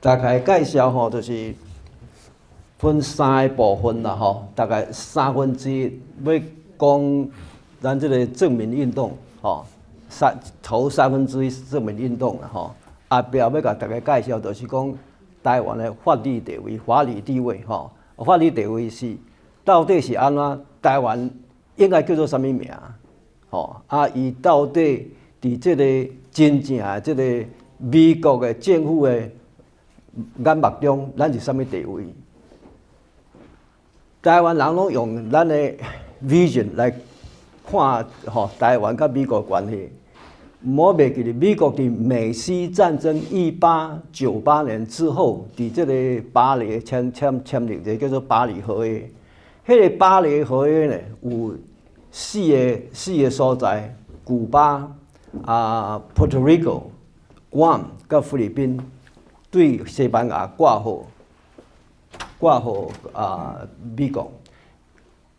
大概介紹吼，就是分三個部分啦吼，大概三分之一欲講咱這個正名運動吼，頭三分之一正名運動啦吼，後壁欲共大家介紹就是講台灣的法律地位、法理地位吼，法律地位是到底是按怎？台灣應該叫做啥物名？吼啊，伊到底佇這個真正的這個美國的政府的眼目中，咱是啥物地位？台灣人攏用咱的 vision 來看吼，台灣佮美國關係。毋好袂記得，美國佇美西戰爭1898年之後，佇這個巴黎簽訂一個叫做巴黎和約。彼個巴黎和約呢，有四個所在：古巴、啊、Puerto Rico、Guam佮菲律賓，對西班牙掛號啊美國。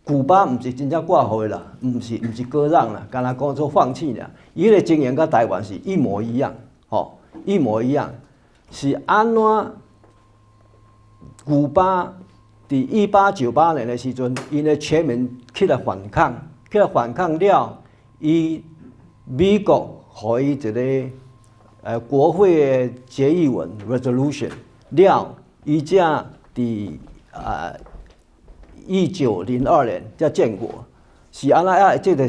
古巴毋是真正掛號的啦，毋是割讓啦，敢若講做放棄爾。伊彼个情形佮台灣是一模一樣，吼，一模一樣。是按怎？古巴佇1898年的時陣，𪜶的全民起來反抗，起來反抗了，伊美國予伊一個國會的決議文 resolution 了，伊才佇啊1902年才建國，是按怎啊？這個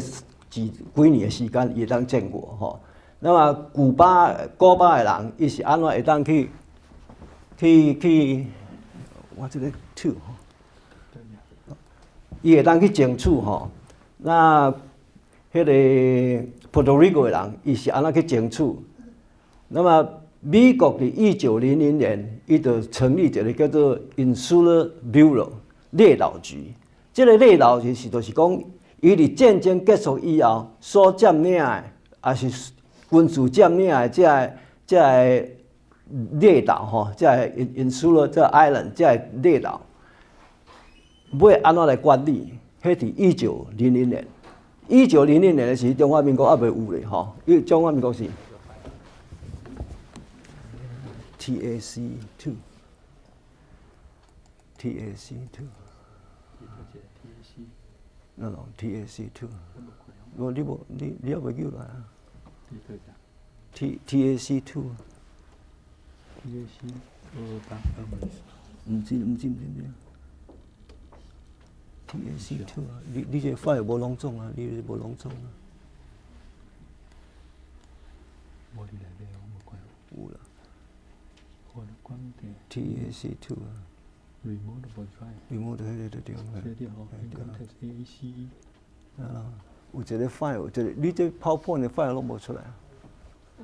幾年的時間，伊會當建國吼。那麼古巴的人，伊是按怎會當去？我這個 two 吼，伊會當去爭取吼。那彼個 Puerto Rico 的人，伊是按怎去爭取？那麼美國佇1900年，伊就成立一個叫做 Insular Bureau 列島局。這個列島局是就是講，伊佇戰爭結束以後所佔領的，抑是軍事佔領的這個列島吼，這個 Insular 這個 island 這個列島，欲按怎來管理？彼佇一九零零年，一九零零年的時，中華民國猶未有咧吼，因為中華民國是 TAC two，TAC two，no no TAC two，無你無你猶未叫來啊？TAC two。 TAC 2825。毋是毋是毋是毋是。TAC two 啊，你這個 file 無攏總啊，你這無攏總啊。無佇內底，我無看。有啦。我關鍵。 TAC two 啊。 Remote drive。 Remote 彼个就對。這對吼，Income tax AACE。啊，有一個 file，一個你這 PowerPoint 的 file 攏無出來啊？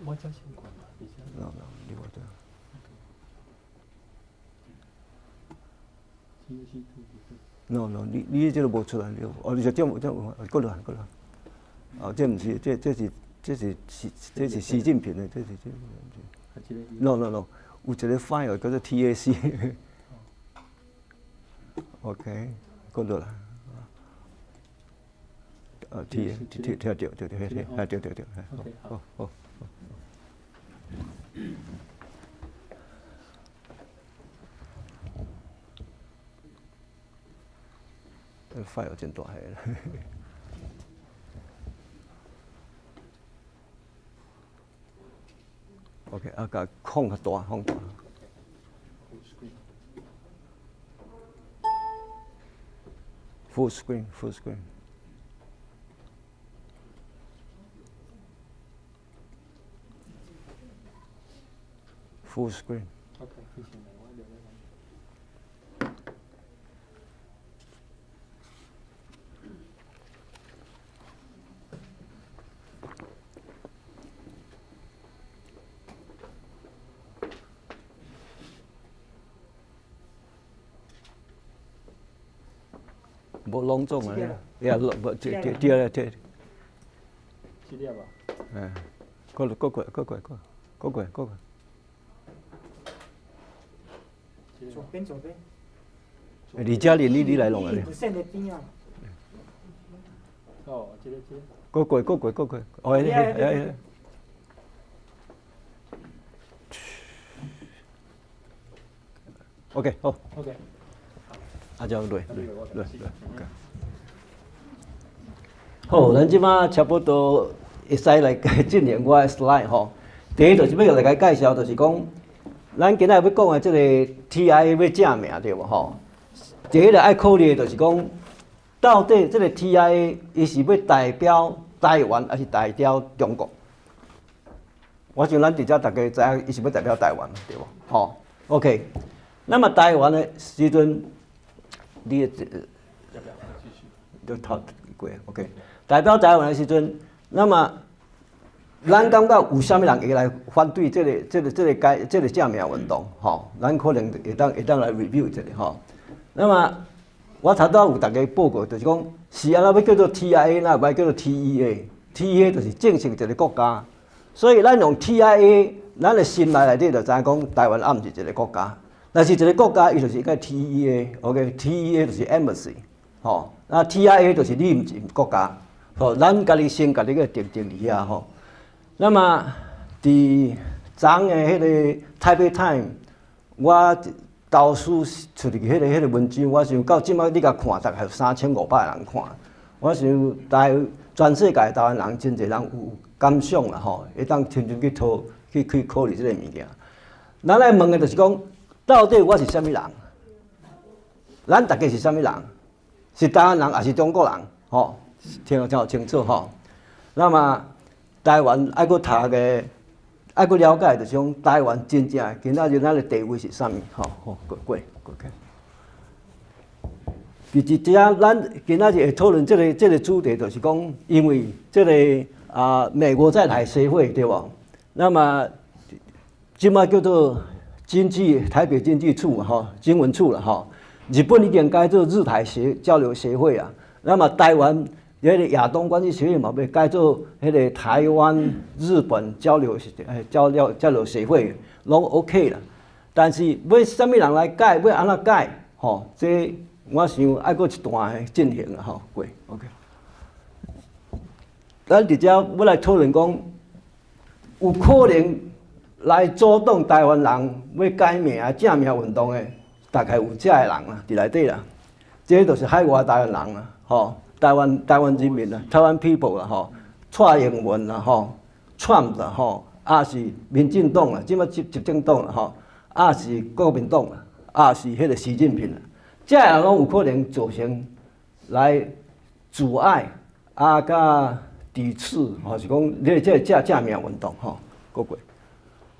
我這先關嘛，而且。 No no，你無對。 TAC two。 No no，你這個無出來，你哦，你這這這過來過來。哦，這毋是，這是習近平的，這是這。No no no，有一個 file 叫做 TAC。OK，過落來。T T T 對對對對對對對對，好好。這個 file 真大個。OK，啊，共放較大，放大。Full screen, full screen. Full screen. OK，謝謝你，我留來。無攏總啊，也無這這對對。這粒啊？嗯，過過過過過過過過過。左邊左邊。李嘉玲，你來弄啊？邊啊。哦，這個這個。過過過過過過，哦，哎哎。OK，好。 OK。啊，這樣對對對對，OK。好，咱這馬差不多會使來進行我的 slide 吼。第一就是欲來共介紹，就是講，咱今仔欲講的這個 TIA 欲正名對無吼？第一個愛考慮的就是講，到底這個 TIA 伊是欲代表台灣，抑是代表中國？我想咱佇遮逐家知影，伊是欲代表台灣，對無？吼，OK。那麼台灣的時陣，你就頭過，OK。代表台灣的時陣，那麼咱感覺有啥物人會來反對這個改這個正名運動？吼，咱可能會當來 review 一下吼。那麼我頭拄有逐家報告，就是講是按怎欲叫做 TIA，哪會欲叫做 TEA？TEA 就是正式一個國家，所以咱用 TIA，咱的心內內底就知影講台灣猶毋是一個國家。若是一個國家，伊就是應該 TEA，OK？TEA 就是 embassy，吼，啊 TIA 就是你毋是國家，吼，咱家己先家己個定定佇遐吼。那麼佇昨昏的彼個台北 Time，我投書出去彼個文章，我想到這擺你共看，大概有3500人看。我想台全世界台灣人真濟人有感想啦吼，會當親身去討去去考慮這個物件。咱來問的就是講，到底我是啥物人？咱逐家是啥物人？是台灣人抑是中國人？吼，聽聽清楚吼。那麼台灣愛閣讀个，愛閣了解，就是講台灣真正今仔日咱的地位是啥物？吼，好，過過過去。其實這咱今仔日會討論這個主題，就是講，因為這個啊，美國在台協會對無？那麼這擺叫做經濟台北經濟處吼，經文處啦吼。日本已經改做日台協交流協會啊。那麼台灣彼個亞東關係協會嘛，欲改做彼個台灣日本交流協會，攏 OK 啦。但是欲啥物人來改，欲按怎改？吼，這我想愛閣一段的進行啦，吼，過 OK。咱佇遮欲來討論講，有可能來阻擋台灣人欲改名正名運動的，大概有遮个人啦，佇內底啦。這就是海外台灣人啦，吼，台灣人民啦，台灣 people 啦，吼，蔡英文啦，吼，Trump 啦，吼，抑是民進黨啦，這擺執政黨啦，吼，抑是國民黨啦，抑是彼個習近平啦，這人攏有可能造成來阻礙啊，佮抵制，或是講你這個正名運動，吼，過過。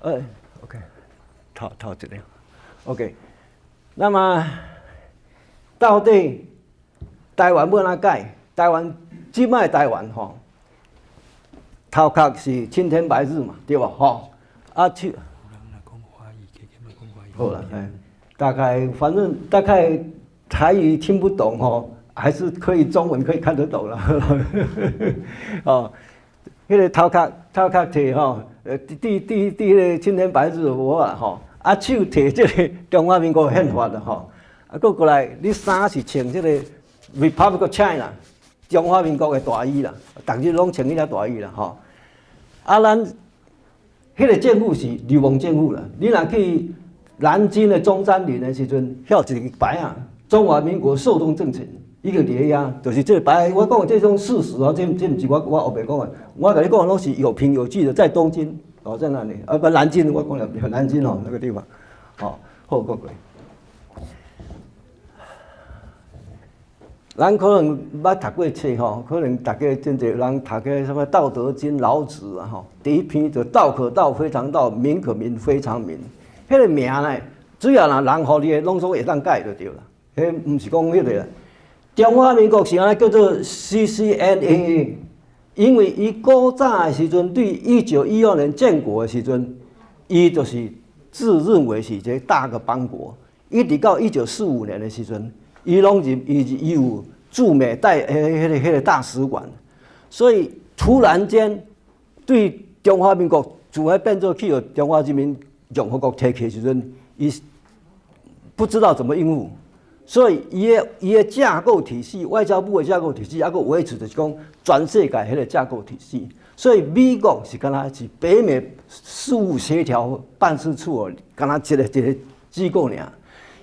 欸，OK，頭頭一個，OK。那麼到底台灣欲按怎改？台灣這擺台灣吼，頭殼是青天白日嘛，對無？吼，啊，手。好啦，欸，大概反正大概台語聽不懂吼，還是可以中文可以看得懂啦。哦，彼個頭殼摕吼，佇佇佇彼個青天白日無啊吼，啊手提這個中華民國憲法啦吼，啊閣過來，你衫是穿這個 Republic of China 中華民國的大衣啦，逐日攏穿彼領大衣啦吼。啊，咱彼個政府是流亡政府啦，你若去南京的中山陵的時陣，遐有一個牌仔，中華民國壽東政權已經佇遐，就是這個牌。我講的這種事實哦，這毋是我烏白講的，我共你講的攏是有憑有據的，在東京哦，在那裡？啊不，南京，我講了南京哦，那個地方，哦，好，過過。咱可能捌讀過冊吼，可能逐家真濟人讀過啥物《道德經》、老子啊吼。第一篇就道可道，非常道；名可名，非常名。彼個名呢，只要若人予你的，攏總會當改就對啦。彼毋是講彼個啦。中華民國是按呢叫做 CCNAA，因為伊古早的時陣，對1912年建國的時陣，伊就是自認為是一個大個邦國。一直到1945年的時陣，伊攏是伊伊有駐美代彼個大使館，所以突然間對中華民國自來變做去予中華人民共和國提起的時陣，伊不知道怎麼應付，所以伊的架構體系，外交部的架構體系，猶閣維持就是講全世界彼個架構體系。所以美國是敢若是北美事務協調辦事處哦，敢若一個一個機構爾。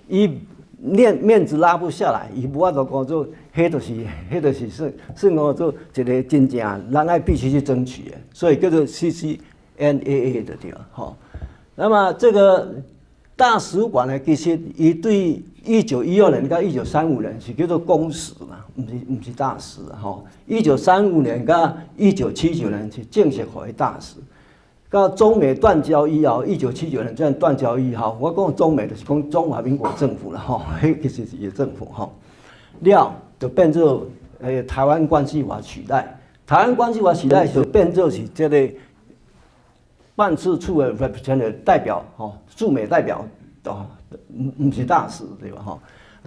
伊面子拉不下來，伊無法度講做，彼就是算講做一個真正咱愛必須去爭取的，所以叫做 CCNAA 的對吼。那麼這個大使館呢，其實伊對1912年到1935年是叫做公使啦，毋是大使吼。1935年到1979年是正式予伊大使。到中美斷交以後，1979年這樣斷交以後，我講中美就是講中華民國政府啦，吼，彼其實是伊政府吼。了就變做台灣關係法取代，台灣關係法取代就變做是這個辦事處的 representative 代表吼，駐美代表哦，毋是大使對吧？吼，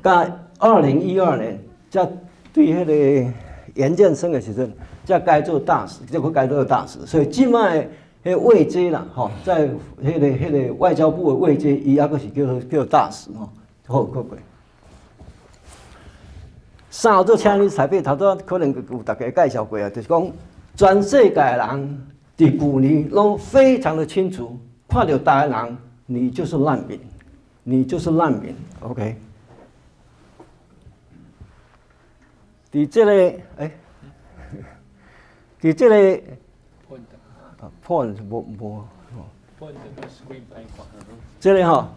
到2012年，才對彼個嚴建生的時陣，才改做大使，才閣改做大使，所以這擺。彼位階啦，吼，在彼個外交部的位階，伊猶閣是叫做大使吼。好，閣過。啥做請你台北，頭拄可能有大家介紹過啊，就是講全世界人佇舊年攏非常的清楚，看著台灣人，你就是難民，你就是難民，OK。佇這個，佇這個。Point 無無，這裡吼，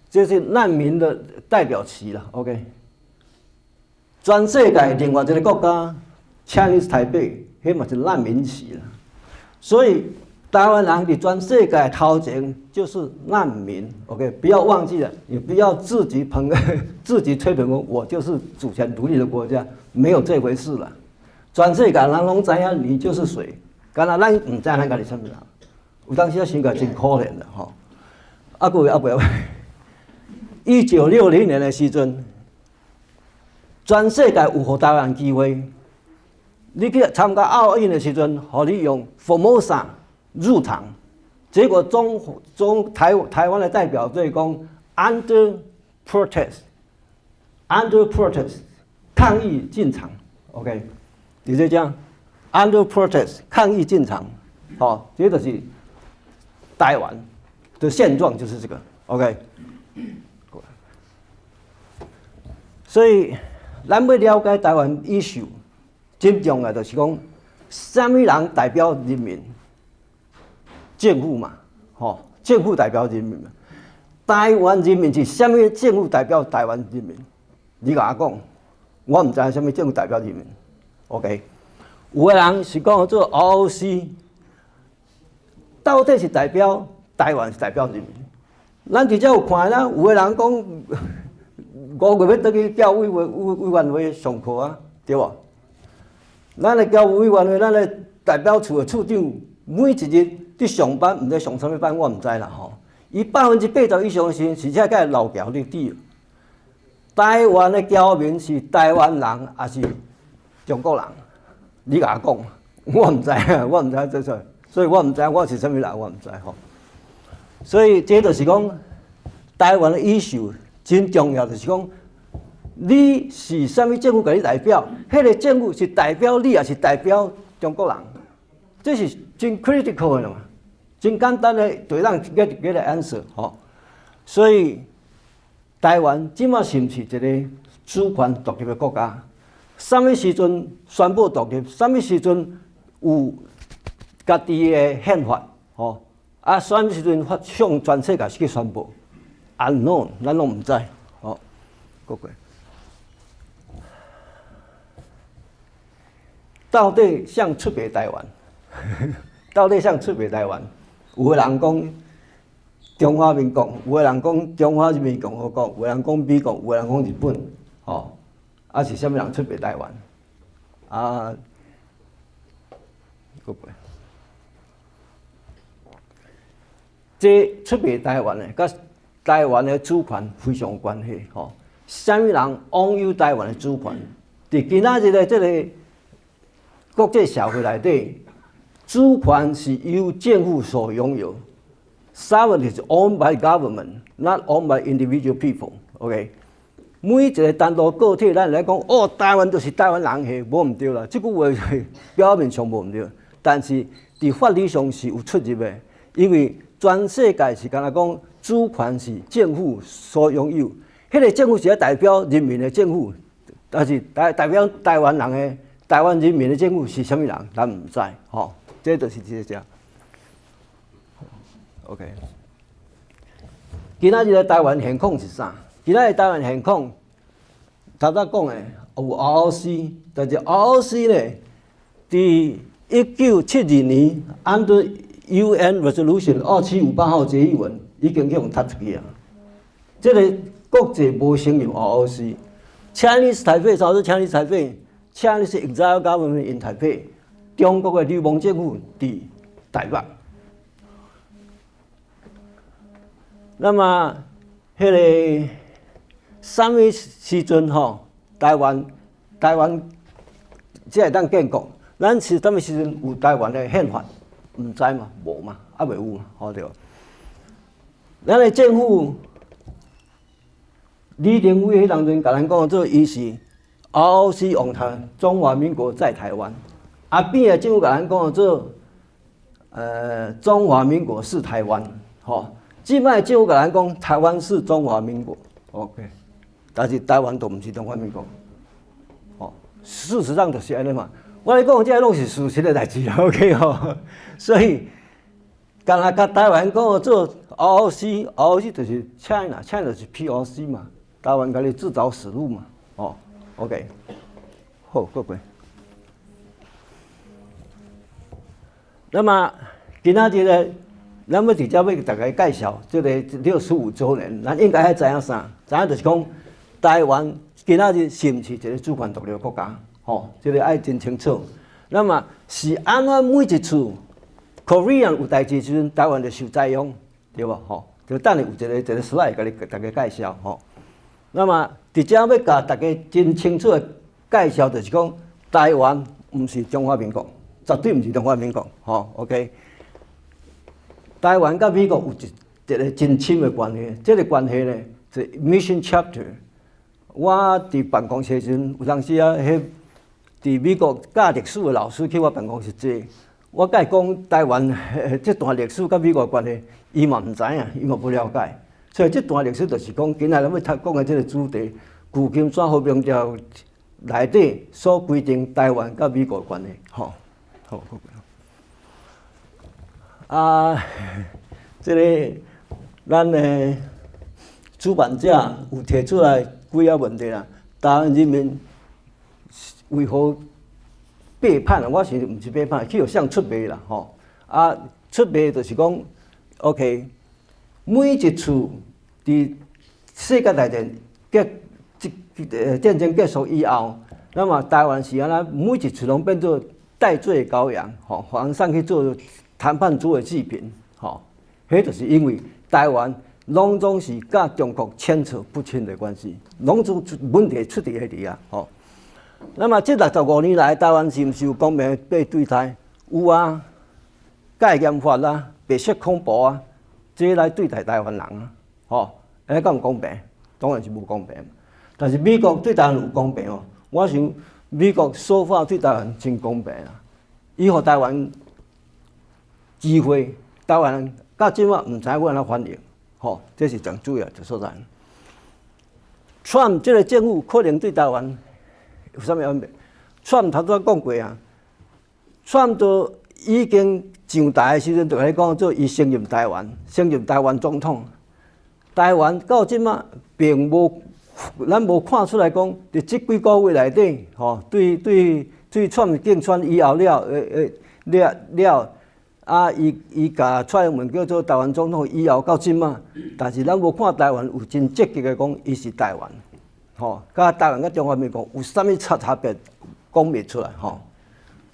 這是難民的代表旗啦，OK。全世界另外一個國家，Chinese 台北，彼嘛是難民旗啦。所以台灣人佇全世界頭前就是難民，OK。不要忘記了，你不要自己捧，自己吹捧，我就是主權獨立的國家，沒有這回事了。全世界人攏知影你就是誰。敢若咱毋知咱家己啥物人，有當時啊，想起來真可憐啦吼。啊，閣有啊，袂。1960年的時陣，全世界有予台灣機會，你去參加奧運的時陣，予你用 Formosa 入場，結果中中台台灣的代表隊講 under protest，under protest 抗議進場，OK，你就這樣。Under protest 抗議進場，好，這就是台灣的現狀，就是這個，OK。所以，咱欲了解台灣 issue，真重要就是講，啥物人代表人民？政府嘛，吼，政府代表人民嘛。台灣人民是啥物政府代表台灣人民？你共我講，我毋知啥物政府代表人民，OK。有的人是講做 ROC，到底是代表台灣，是代表人民？咱直接有看啦，有的人講5月欲轉去教委員會上課啊，對無？咱的教務委員會，咱的代表處的處長，每一日佇上班，毋知上啥物班，我毋知啦吼。伊80%以上的時陣是遮個老僑佇佇。台灣的僑民是台灣人，抑是中國人？你共我講，我毋知啊，我毋知這說，所以我毋知我是啥物人，我毋知吼。所以這就是講，台灣的 issue 真重要，就是講，你是啥物政府共你代表？彼個政府是代表你，抑是代表中國人？這是真 critical 的嘛，真簡單的，就會當 get the answer 吼。所以台灣這馬是毋是一個主權獨立的國家？啥物時陣宣布獨立？啥物時陣有家己的憲法？吼啊！啥物時陣發向全世界去宣布？Unknown，咱攏毋知。吼，閣過。到底誰出賣台灣？到底誰出賣台灣？有的人講中華民國，有的人講中華人民共和國，有的人講美國，有的人講日本，吼，啊是啥物人出賣台灣？啊，閣過。這出賣台灣的，佮台灣的主權非常有關係，吼。啥物人擁有台灣的主權？佇今仔日的這個國際社會內底，主權是由政府所擁有。Sovereignty is owned by government, not owned by individual people. OK，每一個單獨個體，咱來講，哦，台灣就是台灣人的，無毋對啦。這句話表面上無毋對，但是佇法律上是有出入的，因為全世界是敢若講主權是政府所擁有，彼個政府是代表人民的政府，但是代表台灣人的台灣人民的政府是啥物人，咱毋知，吼，這就是這個。OK，今仔日的台灣現況是啥？今仔日台灣現況，頭拄講的有 ROC，但是 ROC 呢，佇1972年，under UN Resolution 2758號決議文已經予踢出去啊。這个國際無承認 ROC。Chinese Taipei，啥是 Chinese Taipei？Chinese Exile Government in Taipei，中國的流亡政府佇台北。那麼，彼个啥物時陣吼？台灣才會當建國？咱是啥物時陣有台灣的憲法？毋知嘛，無嘛，猶未有嘛，吼對。咱的政府李登輝彼當陣共咱講做，伊是 ROC on 台中華民國在台灣。阿扁的政府共咱講做，中華民國是台灣，吼。這擺政府共咱講，台灣是中華民國，OK，但是台灣都毋是中華民國，吼。事實上就是按呢嘛。我咧講這攏是事實的代誌，OK 吼。所以，敢若共台灣講做 ROC，ROC 就是 China，China 就是 PRC 嘛，台灣家己自找死路嘛，哦，OK，好，過過。那麼今仔日咧，咱欲直接欲共大家介紹這个65週年，咱應該愛知影啥？知影就是講，台灣今仔日是毋是一个主權獨立的國家？吼，這个愛真清楚。那麼是按怎每一次 Korean 有代誌時陣，台灣就受災殃，對無？吼，就等下有一个 slide 共你大家介紹吼。那麼佇遮欲共大家真清楚的介紹，就是講台灣毋是中華民國，絕對毋是中華民國，吼。OK。台灣佮美國有一个真深的關係，這个關係呢，是 Mission Chapter。我佇辦公室時陣，有當時啊，彼佇美國教歷史的老師去我辦公室坐，我共伊講台灣這段歷史佮美國的關係，伊嘛毋知影，伊嘛無了解。所以這段歷史就是講，今仔日欲講的這个主題，舊金山和平條約內底所規定台灣佮美國的關係，吼，好。啊，這个咱的主辦者有提出來幾个問題啦。台灣人民為何背叛啊？我是毋是背叛？去予誰出賣啦？吼！啊，出賣就是講，OK，每一次佇世界大戰結戰爭結束以後，那麼台灣是按怎？每一次攏變做代罪羔羊，吼，予人送去做談判桌的祭品，吼，彼就是因為台灣攏總是佮中國牽扯不清的關係，攏總出問題出佇彼裡啊，吼。那麼這65年來，台灣是毋是有公平被對待？有啊，戒嚴法啊，白色恐怖啊，這來對待台灣人啊，吼，按呢敢有公平？當然是無公平。但是美國對台灣有公平哦，我想美國說法對台灣真公平啊，伊予台灣機會，台灣人到這馬毋知欲按怎反應，吼，這是真主要的所在。川普這个政府可能對台灣有啥物分別？川普頭拄仔講過啊，川普都已經上台的時陣就共你講做伊承認台灣，承認台灣總統。台灣到這馬並無，咱無看出來講，佇這幾個月內底，吼，對川普競選以後了，了了，啊，伊共蔡英文叫做台灣總統以後到這馬，但是咱無看台灣有真積極的講，伊是台灣，吼，佮台灣佮中華民國有啥物差別，講袂出來，吼。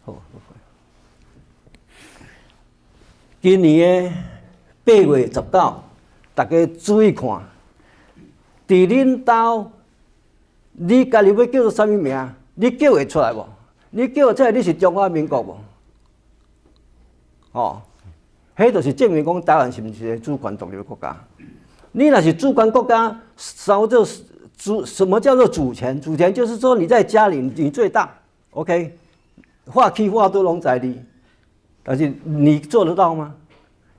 好，今年的8月19，大家注意看，佇恁兜，你家己欲叫做啥物名？你叫會出來無？你叫會出來，你是中華民國無？吼，彼就是證明講台灣是毋是一個主權獨立的國家。你若是主權國家，啥叫主？什麼叫做主權？主權就是說你在家裡你最大，OK，話起話都攏在你，但是你做得到嗎？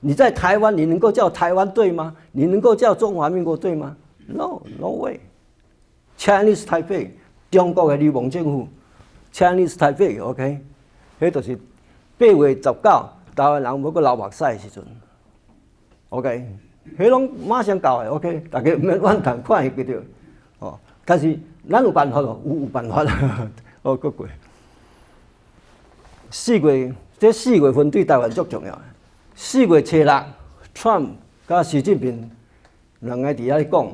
你在台灣，你能夠叫台灣對嗎？你能夠叫中華民國對嗎？No，no way。Chinese Taipei，中國的流亡政府，Chinese Taipei，OK，彼就是8月19，台灣人欲閣流目屎的時陣，OK，彼攏馬上到的，OK，大家毋免怨嘆，看會記著，哦，但是咱有辦法無？有辦法，哦，閣過。四月，這4月份對台灣足重要的。4月初6，Trump 佮習近平兩个佇遐咧講，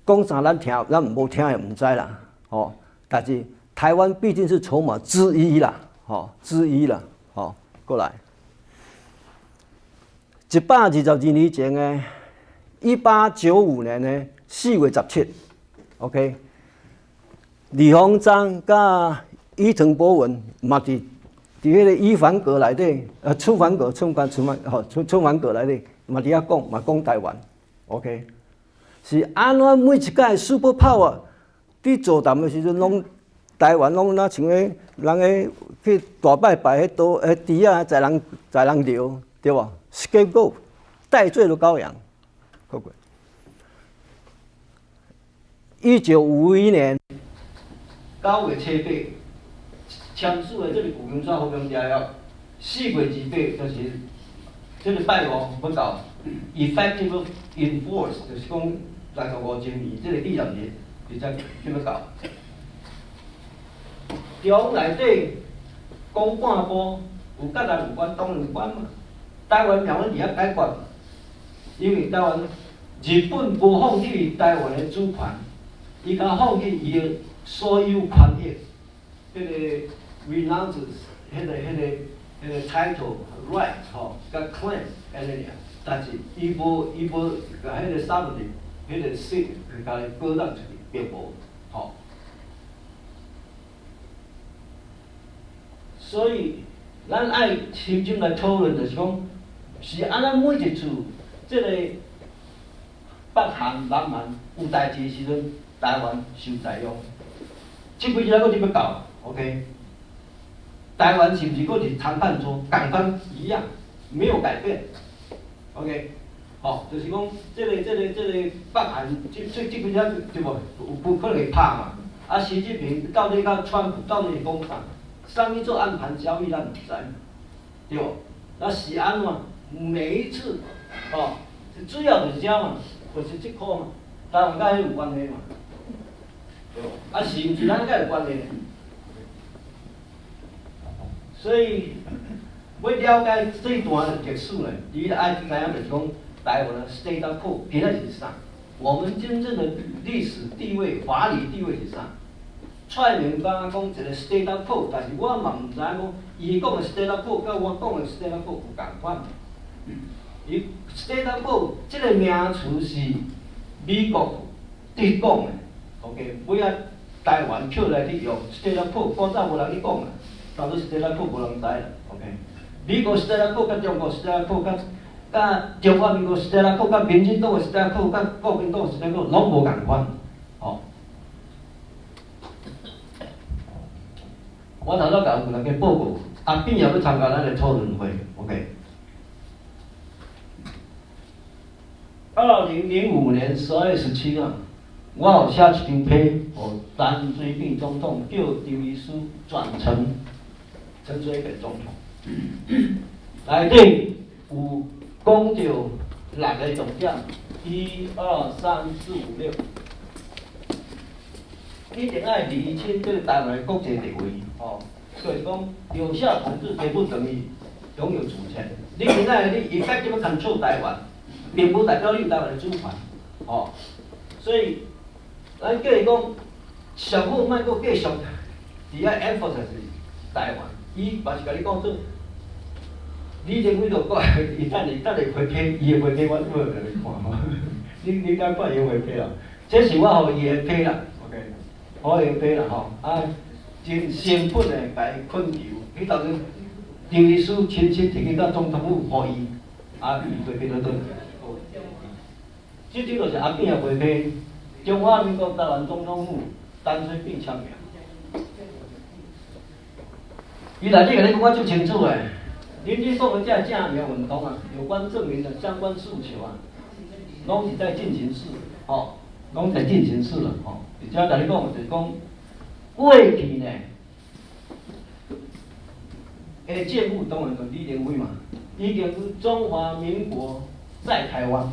講啥咱聽，咱無聽也毋知啦，吼。但是台灣畢竟是籌碼之一啦，吼，之一啦，吼，過來。122年前的，1895年的4月17，OK，李鴻章佮伊藤博文嘛佇彼個伊凡閣內底，春帆閣、春帆、春帆，吼，春帆閣內底，嘛佇遐講，嘛講台灣，OK，是按怎每一屆 super power 佇座談的時陣，攏台灣攏若像彼人咧去大拜拜彼刀，彼豬仔載人載人流，對無？scapegoat，代罪的羔羊，閣過。1951年9月初8簽署的這个舊金山和平條約，4月28就是這个拜五欲到 effective in force，就是講65週年這个紀念日，直接就欲到。中內底講半步，有佮咱有關，當然有關嘛。台灣命運佇遐解決，因為台灣日本無放棄台灣的主權，伊敢放棄伊的所有權益，彼个 renounce 彼个 title right 吼，佮 claim 按呢爾，但是伊無共彼个 sovereignty，彼个 seat 共伊割讓出去，並無，吼。所以，咱愛深入來討論，就是講，是按怎每一次，這个北韓、南韓有代誌的時陣，台灣受災殃。這幾日閣入欲到，OK？台灣是毋是閣佇談判桌？仝款一樣，沒有改變，OK？吼，就是講，這個北韓，這幾日對無？有可能會拍嘛？啊，習近平到底佮川普到底是講啥？啥物做暗盤交易，咱毋知，對無？那是按怎？每一次，吼，主要就是這嘛，就是這箍嘛，台灣佮彼有關係嘛，對無？啊，是毋是咱佮有關係？所以，欲了解這段歷史呢，你愛知影就是講台灣的 status quo 今仔是啥？我們真正的歷史地位、法理地位是啥？蔡明剛剛講一個 status quo，但是我嘛毋知影講，伊講的 status quo 佮我講的 status quo 有仝款。伊 status quo 這個名詞是美國佇講的，OK，尾仔台灣捡來去用 status quo，古早無人去講啦，當做 status quo 無人知啦，OK。美國 status quo 佮中國 status quo 佮中華民國 status quo 佮民進黨的 status quo 佮國民黨的 status quo 攏無仝款，吼。我頭拄共大家報告，阿扁也欲參加咱的討論會，OK。2005年12月17號，我有寫一張批，予陳水扁總統叫張醫師轉呈陳水扁總統。內底有講著六个重點，一二三四五六，一定愛釐清這個台灣的國際地位，吼，就是講有效統治絕不等於擁有主權。你今仔日你 effective control 台灣，並無代表你有台灣的主權，吼。所以，咱叫伊講，上好莫閣繼續佇遐 emphasize 台灣，伊嘛是共你講做，李登輝就講，伊等下等下回批，伊的回批我我會共你看吼，你敢看伊的回批啦？這是我予伊的批啦，OK，予伊的批啦吼，啊，真誠懇的共伊懇求，彼當陣張醫師親身提去到總統府予伊，啊，伊回批倒轉。這張就是阿扁的回批，中華民國台灣總統府陳水扁簽名。伊內底共你講我足清楚的，恁咧講的這正名運動啊，有關正名的相關訴求啊，攏是在進行式，吼，攏在進行式了，吼。而且共你講，就是講過去呢，的政府當然就李登輝嘛，已經是中華民國在台灣，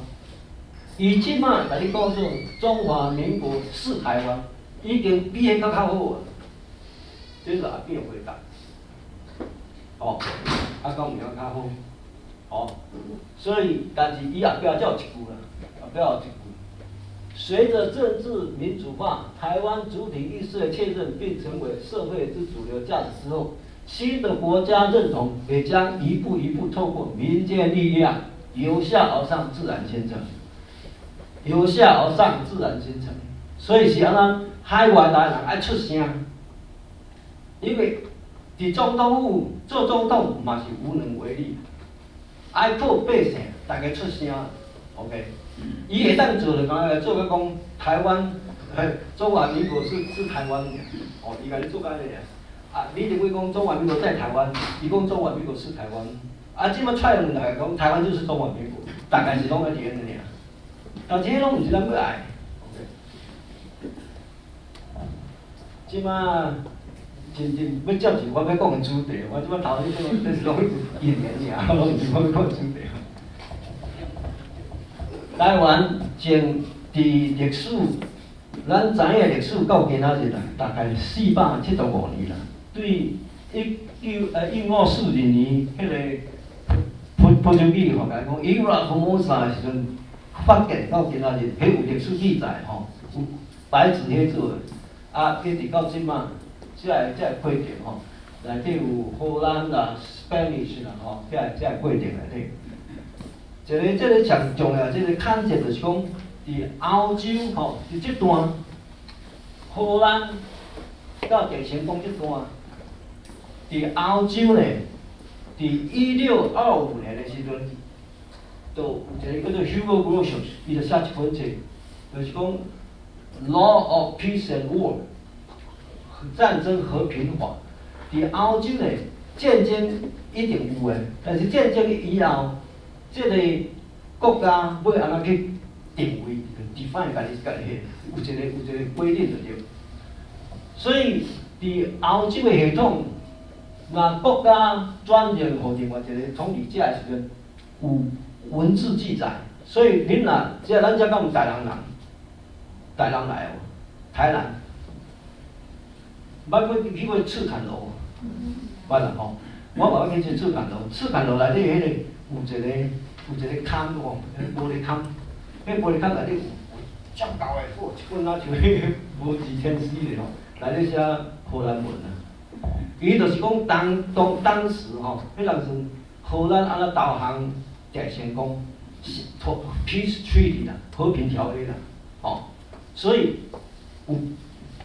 伊這馬共你講說中華民國是台灣，已經比彼閣較好啊。這是阿扁回答，哦，啊講有較好，哦，所以但是伊後壁才有一句啦，後壁有一句，隨着政治民主化，台灣主體意識的確認並成為社會之主流價值之後，新的國家認同也將一步一步透過民間力量由下而上自然形成，由下而上自然形成。所以是按怎海外來人愛出聲，因為佇總統府做總統嘛是無能為力，愛靠百姓大家出聲，OK。伊會當做就講來做個講台灣，中華民國是台灣，哦，伊共你做按呢爾。啊，李登輝講中華民國在台灣，伊講中華民國是台灣。啊，這馬蔡英文來講台灣就是中華民國，大概是攏愛佇按呢爾。但這攏毋是咱欲愛。OK。這馬真正欲接入我欲講的主題，我這馬頭先講這是攏引言爾，攏毋是我欲講的主題。台灣從佇歷史，咱知影歷史到今仔日啦，大概475年啦。對1542年，彼個葡萄牙吼，共伊講 Ilha Formosa 的時陣發現到今仔日，彼有歷史記載吼，有白紙黑字的。啊，一直到這馬，這个過程吼，內底有荷蘭啦、Spanish 啦吼，這个過程內底。一個這個上重要，這個看見就是講，佇歐洲吼，佇這段荷蘭到鄭成功這段，佇歐洲呢，佇1625年的時陣，就有一個叫做 Hugo Grotius，伊就寫一本冊，就是講 Law of Peace and War，戰爭和平法。佇歐洲呢，戰爭一定有的，但是戰爭以後，這個國家欲按怎去定位，define 家己家己，有一個規定就對。所以佇歐洲的系統，若國家轉讓予另外一個統治者的時陣，有文字記載。所以恁若這咱遮敢有台南人？台南來無？台南，捌過去過赤崁樓無？捌啦吼。我嘛捌去過赤崁樓，赤崁樓內底彼個有一個坎吼，玻璃坎，彼玻璃坎內底有遮厚的，哦，一本仔像彼個無字天書咧吼，內底寫荷蘭文啊。伊就是講當時吼，彼當陣荷蘭按怎投降鄭成功，是 Peace Treaty 啦，和平條約啦，吼，所以有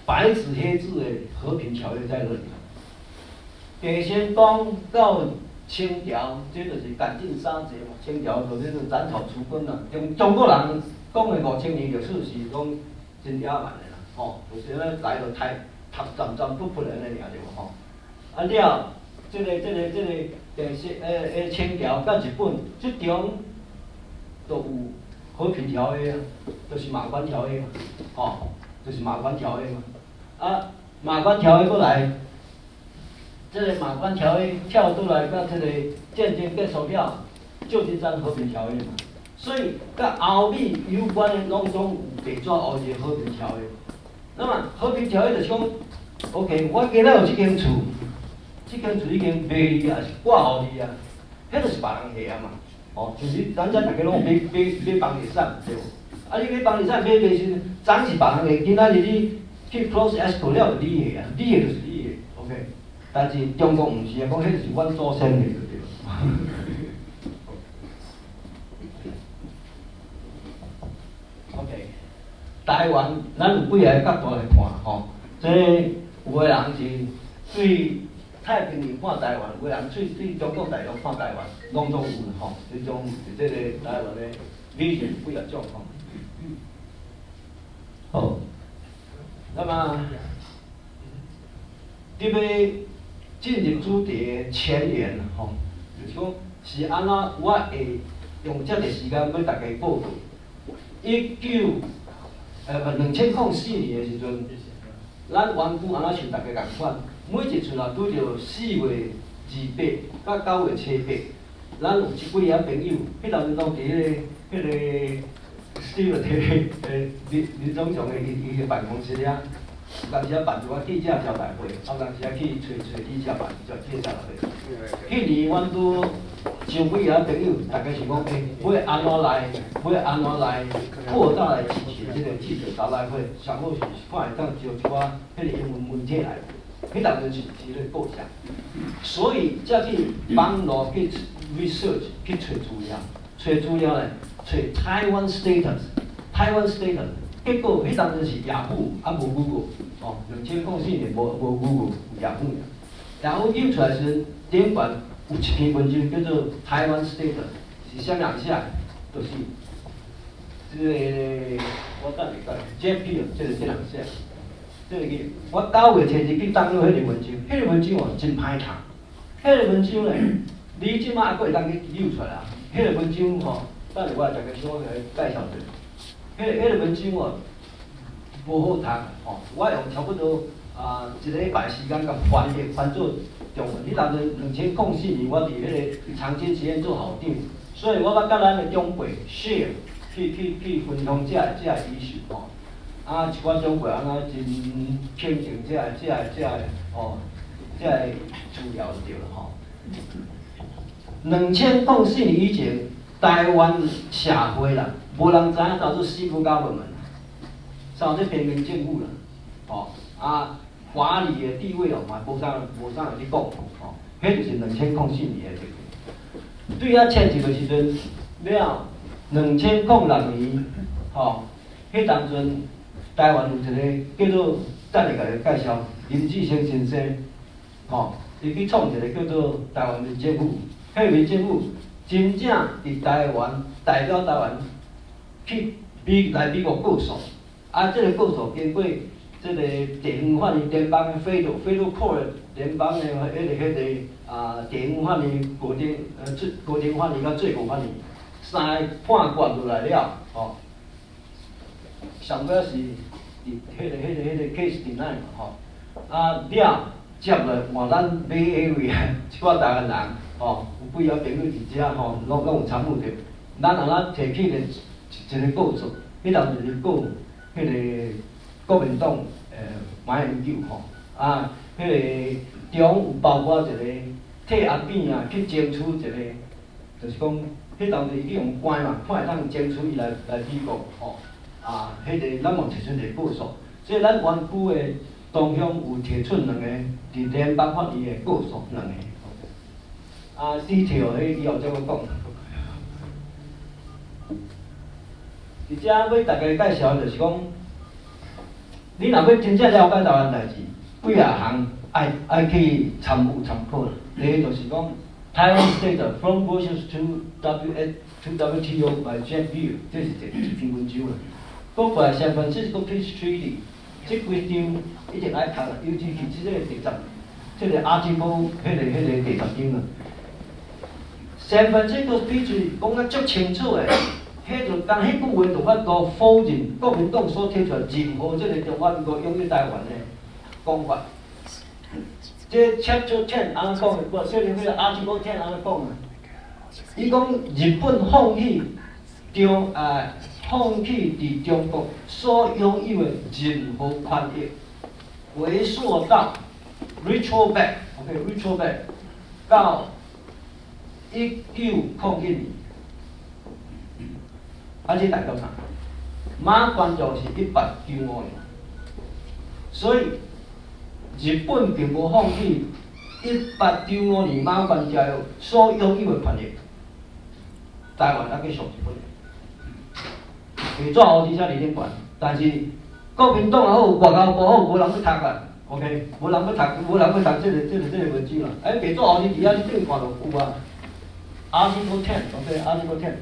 白紙黑字的和平條約在那裡。鄭成功到清朝，這就是趕盡殺絕嘛。清朝就這個斬草除根啦。中國人講的5000年歷史是講真野蠻的啦，吼，就是咧來就刣讀斬斬不不按呢爾對無吼？啊了，這個電視清朝佮日本這中都有和平條約啊，就是馬關條約嘛，吼，就是馬關條約嘛。啊，馬關條約過來。這個馬關條約跳出來，佮這個戰爭結束了，舊金山和平條約嘛。所以，佮歐美有關的攏總有地紙烏一個和平條約。那麼和平條約就是講，OK，我今仔有這間厝，這間厝已經賣你啊，是掛予你啊，彼就是別人的啊嘛。哦，就是咱遮逐家攏有買房地產對無？啊，你買房地產買賣時，昨是別人的，今仔日你去 close escrow 了，就你的啊，你的就是你的，OK。但是中國毋是啊，講彼是阮祖先的就對。OK，台灣咱有幾个角度來看吼，這有的人是對太平洋看台灣，有的人對中國大陸看台灣，攏總有吼，這種這個台灣的理念幾仔種吼。好，那麼佇欲進入主題前言吼，就是講是按怎我會用遮濟時間欲大家報告。一九呃2004年的時陣，咱灣區按怎像逐家仝款，每一次若拄著4月28佮9月7，咱有一幾个朋友，彼當陣攏佇彼個 Steven 彼個林林總長的伊伊的辦公室遐，有當時啊辦一寡記者招待會，有當時啊去揣揣記者辦這記者招待會。彼年阮拄招幾个朋友，逐家想講，欸，欲按怎來擴大來支持這個記者招待會，上好是看會當招一寡彼個英文媒體來，彼當陣是是咧構想，所以才去網路去 research 去揣資料，揣資料咧，揣 Taiwan status，Taiwan status，結果彼當陣是雅虎，啊無 Google，哦，2004年無無 Google，有雅虎爾。雅虎印出來時陣，頂懸有一篇文章叫做 Taiwan status，是啥物人寫？就是這個我等下講，Jeff Hill，這個這人寫。這個去，我9月7日去 download 彼個文章，彼個文章哦真歹讀。彼個文章咧，你這擺猶閣會當去揪出來啊？彼個文章吼，等下我來逐家小可來介紹者。彼個文章哦，無好讀吼，我用差不多啊一禮拜時間共翻譯翻做中文。彼當陣2004年，我佇彼個長青實驗做校長，所以我捌佮咱的長輩 share 去去去分享這個 issue 吼。啊，一寡長輩按怎真肯定這個吼，這個資料就對了吼。2004年以前，台灣社會啦，無人知影啥做 civil government，啥做平民政府啦，吼啊，法理的地位哦嘛無啥無啥會去講，吼，彼就是2004年的情。對遐切入的時陣了，2006年，吼，彼當陣台灣有一個叫做，等下共伊介紹林志昇先生，吼，伊去創一個叫做台灣民政府，彼個民政府真正佇台灣代表台灣去美來美國告訴，啊，這個告訴經過這個地方法院聯邦的 federal court 聯邦的彼個啊地方法院高等最高等法院佮最高法院三个判決落來了，吼，上尾是佇彼個 case deny 嘛，吼，啊了接落換咱 Bay Area 一寡台灣人，吼，有幾個朋友佇遮吼，攏攏有參與著。咱按怎提起咧一個告訴，彼當陣是告彼個國民黨馬英九吼，啊，彼個中有包括一個替阿扁啊去爭取一個，就是講彼當陣伊去予關嘛，看會當爭取伊來來美國吼，啊，彼個咱嘛提出一個告訴，所以咱灣區的同鄉有提出兩個佇聯邦法院的告訴兩個。啊，detail 彼以後再閣講。佇遮欲逐家介紹就是講，你若欲真正了解台灣代誌，幾仔項愛愛去參與參考啦。第一就是講，Taiwan Status From Brussels to WTO by Jeff Beer，這是一篇文章啦。閣過來 San Francisco Peace Treaty，這幾張一定愛讀啦，尤其是這個第十，這個 article，彼個第十章啦。San Francisco Peace Treaty 講甲足清楚的。彼就當彼句話就法度否認國民黨所提出來任何這個中華民國擁有台灣的講法。這 Chapter 10 按怎講的？無，說明彼個 Article 10 按怎講的？伊講日本放棄中啊，放棄佇中國所擁有的任何權益，回溯到 retroback，OK，retroback 到1901年。啊，這代表啥？馬關條是1895年，所以日本並無放棄1895年馬關條約所擁有的權益，台灣猶閣屬日本。紙糊字寫佇頂懸，但是國民黨也好，外交部好，無人欲讀啊。OK，無人欲讀，無人欲讀這個文章啦。哎，白紙黑字佇遐你頂看就有啊。Article 10，OK，Article 10。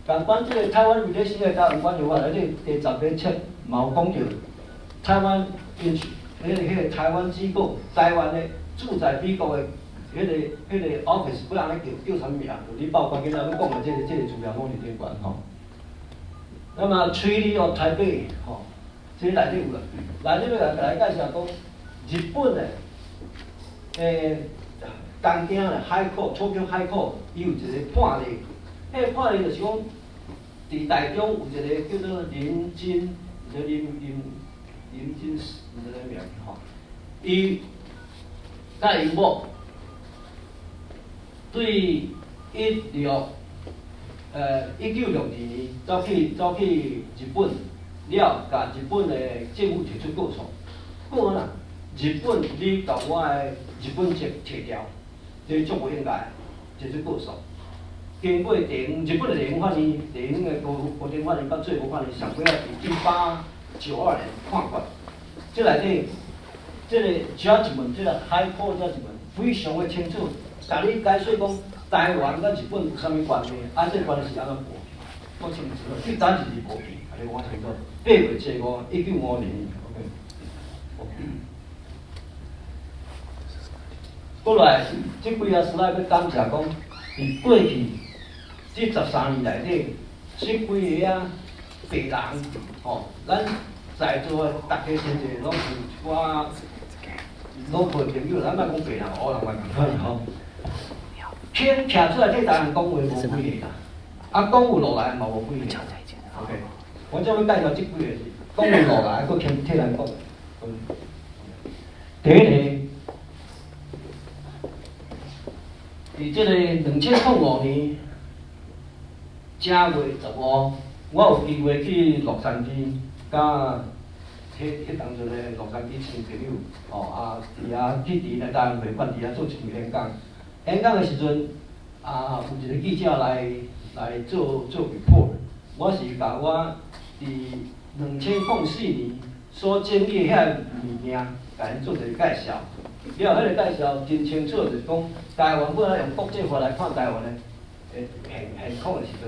仝款這個 Taiwan Relation 的台灣關係法內底第十個冊嘛有講著，台灣因彼個彼個台灣機構，台灣的駐在美國的彼个 office 欲按怎叫，叫啥物名？你報關鍵仔欲講的這個資料攏佇頂懸吼。那麼 Treaty of Taipei 吼，這內底有啦，內底欲共來介紹講，日本的東京的 High Court，Tokyo High Court，伊有一個判例，彼個判例就是講，佇台中有一個叫做林金，林林林金，毋知啥名吼，伊佮𪜶某對1962年走去日本了，共日本的政府提出告訴，告按怎？日本你共我的日本籍提掉，這足無應該，提出告訴。經過地方日本的地方法院，地方的高等法院佮最高法院上尾仔佇1892年判決，這內底這個 judgment，這個 High Court judgment 非常的清楚，共你解說講台灣佮日本有啥物關係，啊，這個關係是按怎過，講清楚，對單一字無變，共你講清楚。8月初五，1952年，OK。過來，這幾仔 slide 欲感謝講，佇過去這13年內底，這幾个啊白人，吼，咱在座的逐家親戚攏有一寡老輩朋友，咱莫講白人、烏人嘛仝款吼。肯徛出來替台灣講話無幾个啦，啊，講有落來嘛無幾个。OK，我這欲介紹這幾個是講有落來，閣肯替咱講。第一个，佇這個2005年正月15，我有機會去洛杉磯，佮彼當陣的洛杉磯親朋友，吼啊，佇遐去佇咧台灣會館佇遐做一場演講。演講的時陣，啊，有一個記者來做 report，我是共我佇2004年所整理的遐物件，共𪜶做一個介紹。了後，彼個介紹真清楚，就是講台灣本來用國際法來看台灣的現況的時陣，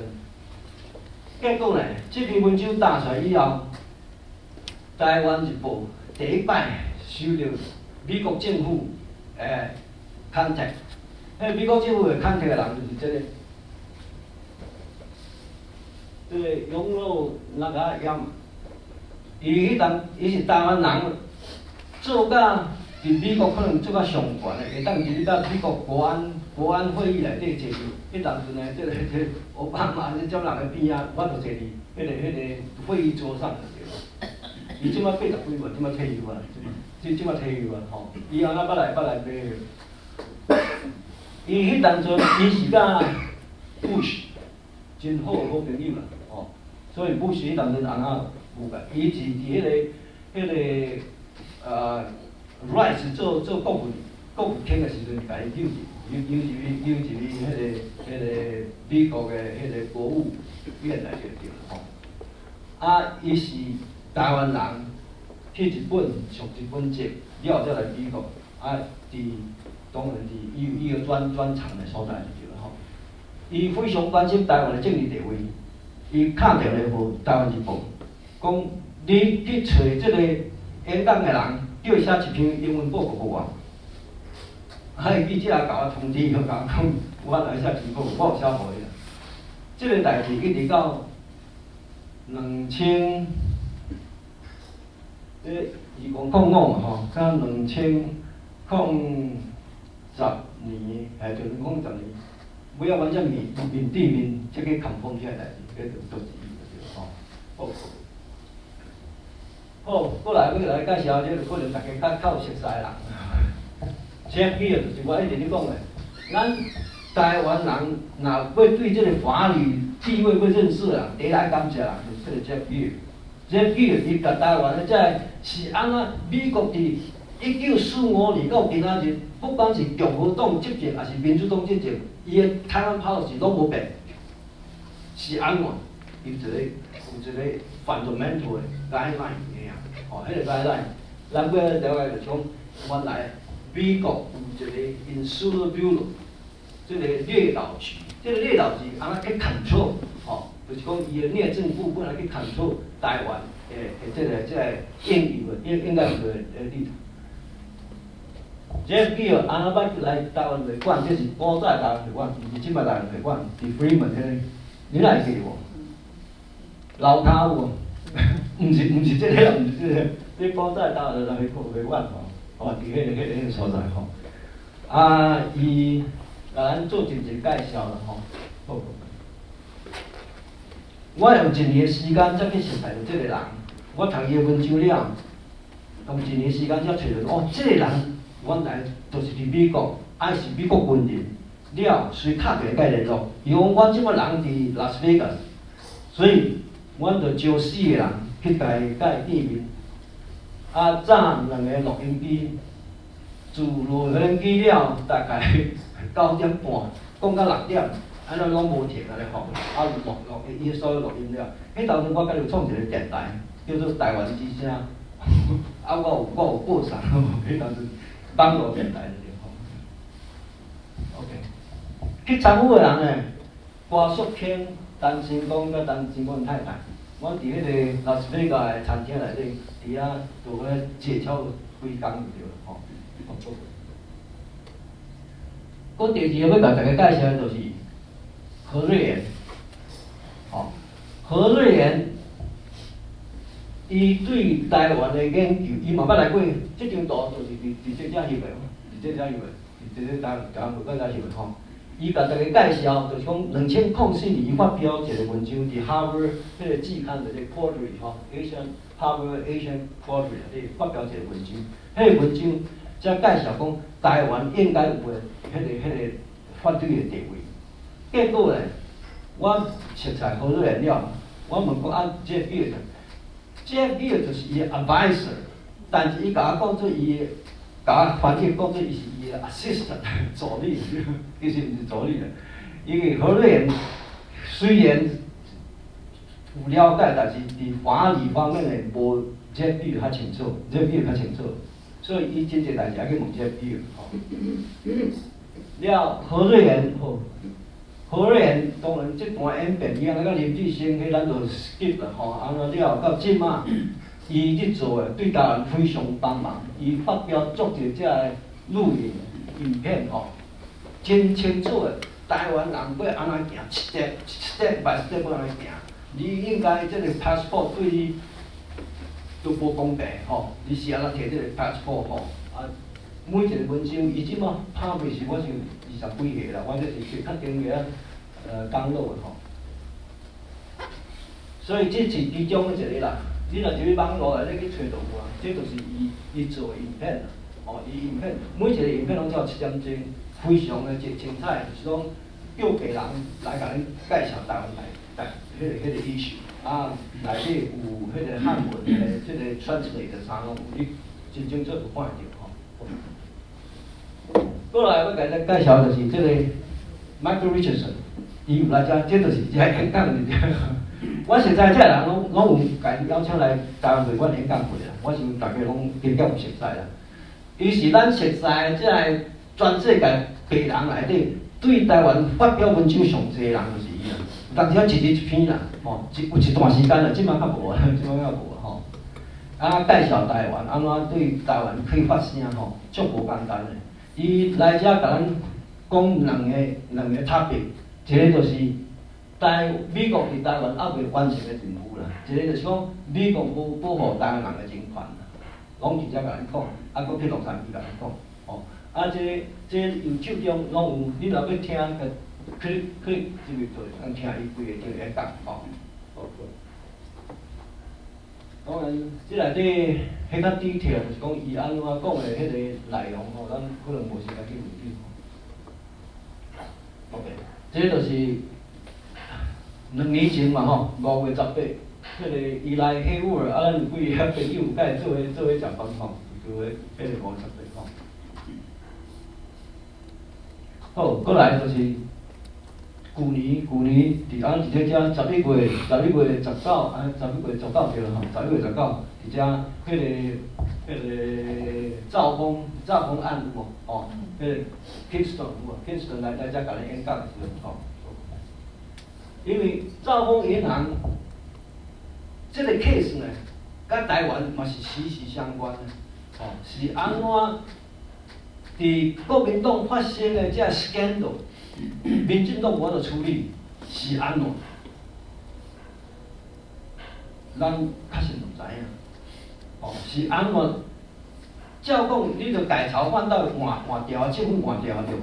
結果呢，這篇文章打出來以後，台灣日報第一擺收著美國政府contact，彼個美國政府的 contact 的人就是這個，這個永樂那個亞，伊彼當伊是台灣人，做甲佇美國可能做甲上懸的，會當入去到美國國安會議內底坐佇，彼當陣呢，這個奧巴馬這種人的邊仔，我就坐佇彼個會議桌上就對了。伊這擺80幾歲，這擺退休啊，這擺退休啊，吼！伊按怎捌來買？伊彼當陣，伊是佮 Bush 真好的好朋友啦，吼！所以 Bush 彼當陣按怎有共？伊是佇彼個Rice 做國務卿的時陣，共伊揪入去彼個美國的彼個國務院內底對吼。啊，伊是台灣人，去日本上日本籍，了後才來美國，啊，佇當然佇伊個專長的所在就對了吼。伊非常關心台灣的政治地位，伊敲電話予台灣日報，講你去揣這個演講的人，叫伊寫一篇英文報告予我。啊，伊記者也共我通知，共我講，我來寫一篇報告，我有寫予伊啦。這個代誌一直到兩千，這2005嘛吼，到2010年，就2010年，尾仔阮才面面對面才去 confirm 這个代誌，這就是伊就對吼。好，好，過來欲來介紹這個可能大家較熟悉的人。這幾個就是我一直咧講的，咱台灣人若欲對這個法律地位欲認識啊，第一來感謝人就是這個 Jeff Geer。Jeff Geer 伊共台灣的這個是按怎？美國佇1945年到今仔日，不管是共和黨執政抑是民主黨執政，伊的台灣 policy 攏無變，是按怎？有一個 fundamental 的 guideline 爾，吼，彼個 guideline，咱欲了解就是講，原來美國有一個 Insular Bureau，這個列島局，這個列島局按怎去 control，吼，就是講伊的內政部本來去 control 台灣的這個應有的應該有的立場。這叫按怎捌來台灣會館，這是古早台灣會館，毋是這擺台灣會館，佇 Fremont 彼個，你若會記無？樓跤有無？毋是這個，毋是這個，這古早台灣會館吼，哦，佇彼個所在吼。啊，伊共咱做真濟介紹啦吼。好。我用一年時間才去熟悉著這個人，我讀伊的文章了，用一年時間才揣著，哦，這個人原來就是佇美國，還是美國軍人，了，隨敲電話共伊聯絡，伊講我這擺人佇拉斯維加斯，所以阮就招四個人去共伊見面，啊，載兩个錄音機，自錄音機了，大概9點半，講到6點。按呢攏無停按呢吼，啊錄錄伊所有錄音了。彼當陣我家己有創一個電台，叫做台灣之聲，啊我有報送，彼當陣網路電台就是吼。OK，去參與的人呢，郭淑卿、陳成功佮陳成功太太，阮佇彼個拉斯維加的餐廳內底，佇遐做咧坐超過幾工就對了吼。閣第二個欲共大家介紹的就是何瑞妍，吼，何瑞妍，伊對台灣的研究，伊嘛捌來過，這張圖就是佇這遮翕的，佇這遮翕的，佇這個台灣會館遮翕的吼。伊共大家介紹，就是講2004年伊發表一個文章，佇 Harvard 彼個季刊內底 Quarterly 吼，Asian Harvard Asian Quarterly 內底發表一個文章，彼個文章才介紹講台灣應該有的彼個法律的地位。結果咧，我熟似何瑞妍了，我問講啊，這個叫這個叫就是伊的 advisor，但是伊共我講做伊的，共我翻譯講做伊是伊的 assistant 助理，其實毋是助理啦。因為何瑞妍雖然有了解，但是佇法理方面的無這比較清楚，這比較清楚，所以伊真濟代誌愛去問這比吼。了何瑞妍好。何瑞妍當然這段演變，伊按呢佮林志昇，彼咱就 skip 啦吼。按呢了到這馬，伊咧做的對台灣非常幫忙。伊發表足濟這个錄影影片吼，真清楚的。台灣人欲按怎行，step step by step 欲按怎行。你應該這個 passport 對你都無公平吼，你是按怎提這個 passport 吼？啊，每一個文章，伊這馬拍賣是我想二十幾個啦，我這是較頂個講落的吼。所以這是其中的一個啦。你若入去網路內底去揣就有啊，這就是伊做的影片啦。哦，伊影片每一個影片攏才有7點鐘，非常的精精彩，就是講叫別人來共恁介紹台灣來台彼個 issue，啊，內底有彼個漢文的這個 translate 啥攏有，你真清楚就看會著吼。過來欲共咱介紹就是這個 Michael Richardson，伊有來遮，這就是這演講的。我實在這個人攏有共邀請來台灣會館演講過啦，我想大家攏應該有熟似啦。伊是咱熟似這个全世界白人內底對台灣發表文章上濟人就是伊啦。有當時啊一日一篇啦，吼，有一段時間啦，這馬較無啊，這馬較無吼。啊，介紹台灣按怎對台灣可以發聲吼，足無簡單的。伊來遮共咱講兩個 topic，一個就是美國佇台灣猶未完成的任務啦，一個就是講美國無保護台灣人的人權啦，攏直接共咱講，啊，閣去洛杉磯共咱講，吼，啊，這YouTube 中攏有，你若欲聽，去去入去就會當聽伊規个演講，吼。當然，這內底彼較 detail 就是講伊按怎講的彼個內容吼，咱可能無時間去回憶。OK，這就是2年前嘛吼，5月18，彼個伊來黑五爾，啊，咱有幾个朋友共伊做伙食飯吼，就彼個5月18吼。好，過來就是舊年佇咧遮11月19，啊，十一月十九對吼，十一月十九，佇遮彼個兆豐案有無？吼，彼個 Kingston 有無？Kingston 來遮共咱演講的時陣吼。因為兆豐銀行這個 case 呢，佮台灣嘛是息息相關的，吼，是按怎佇國民黨發生的這 scandal，民進黨無法度處理，是按怎？咱確實毋知影。哦，是按怎？照講，你著改朝換代換換掉啊，政府換掉啊，對無？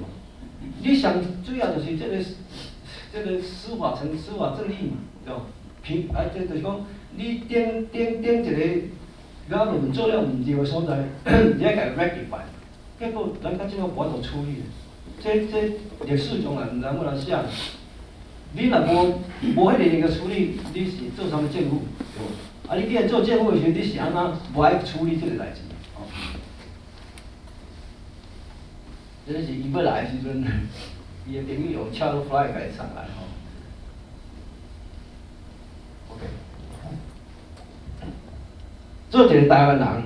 你上主要就是這個司法程司法正義嘛，對無？平啊，這就是講，你頂頂頂一個government 做了毋對的所在，你愛共 rectify。結果咱到這馬無法度處理。這歷史上也毋知欲按怎寫。你若無無彼个個處理，你是做啥物政府？對無？啊，你既然做政府的時陣，你是按怎無愛處理這個代誌？哦。這是伊欲來的時陣，伊的朋友用 charter flight 共伊送來吼。OK。做一個台灣人，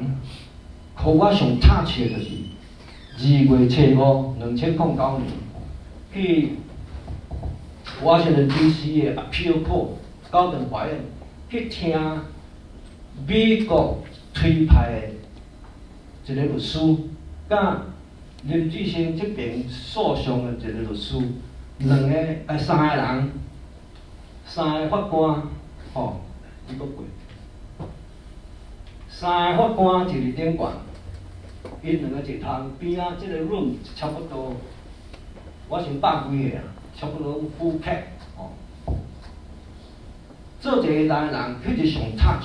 予我上 touch 的就是2月初5，2009年，去華盛頓 D.C. 的 Appeal Court 高等法院去聽美國推派的一個律師，佮林志昇這邊訴訟的一個律師，兩個啊三個人，三個法官，吼，伊閣過，三個法官坐佇頂懸，𪜶兩個坐窗邊仔，這個 room 差不多，我想百幾個啊，差不多 full pack，吼。做一個台灣人，彼是上 touch，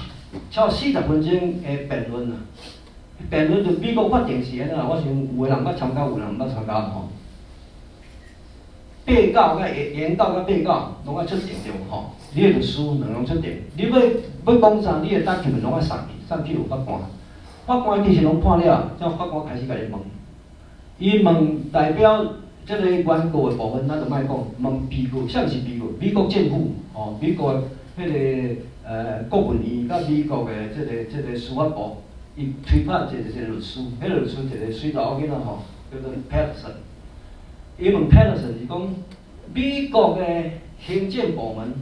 超40分鐘的辯論啊。辯論就美國法庭是按怎？我想有的人捌參加，有的人毋捌參加吼。被告佮原告佮被告攏愛出庭對無吼？你的律師兩攏出庭，你欲欲講啥？你的 document 攏愛送去，送去予法官。法官其實攏看了，才法官開始共你問。伊問代表這個原告的部分，咱就莫講。問被告，啥物是被告？美國政府，吼，美國的彼個國務院佮美國的這個司法部，伊推派一個律師，彼個律師一個媠查某囡仔吼，叫做 Patterson。伊問 Patterson 是講，美國的行政部門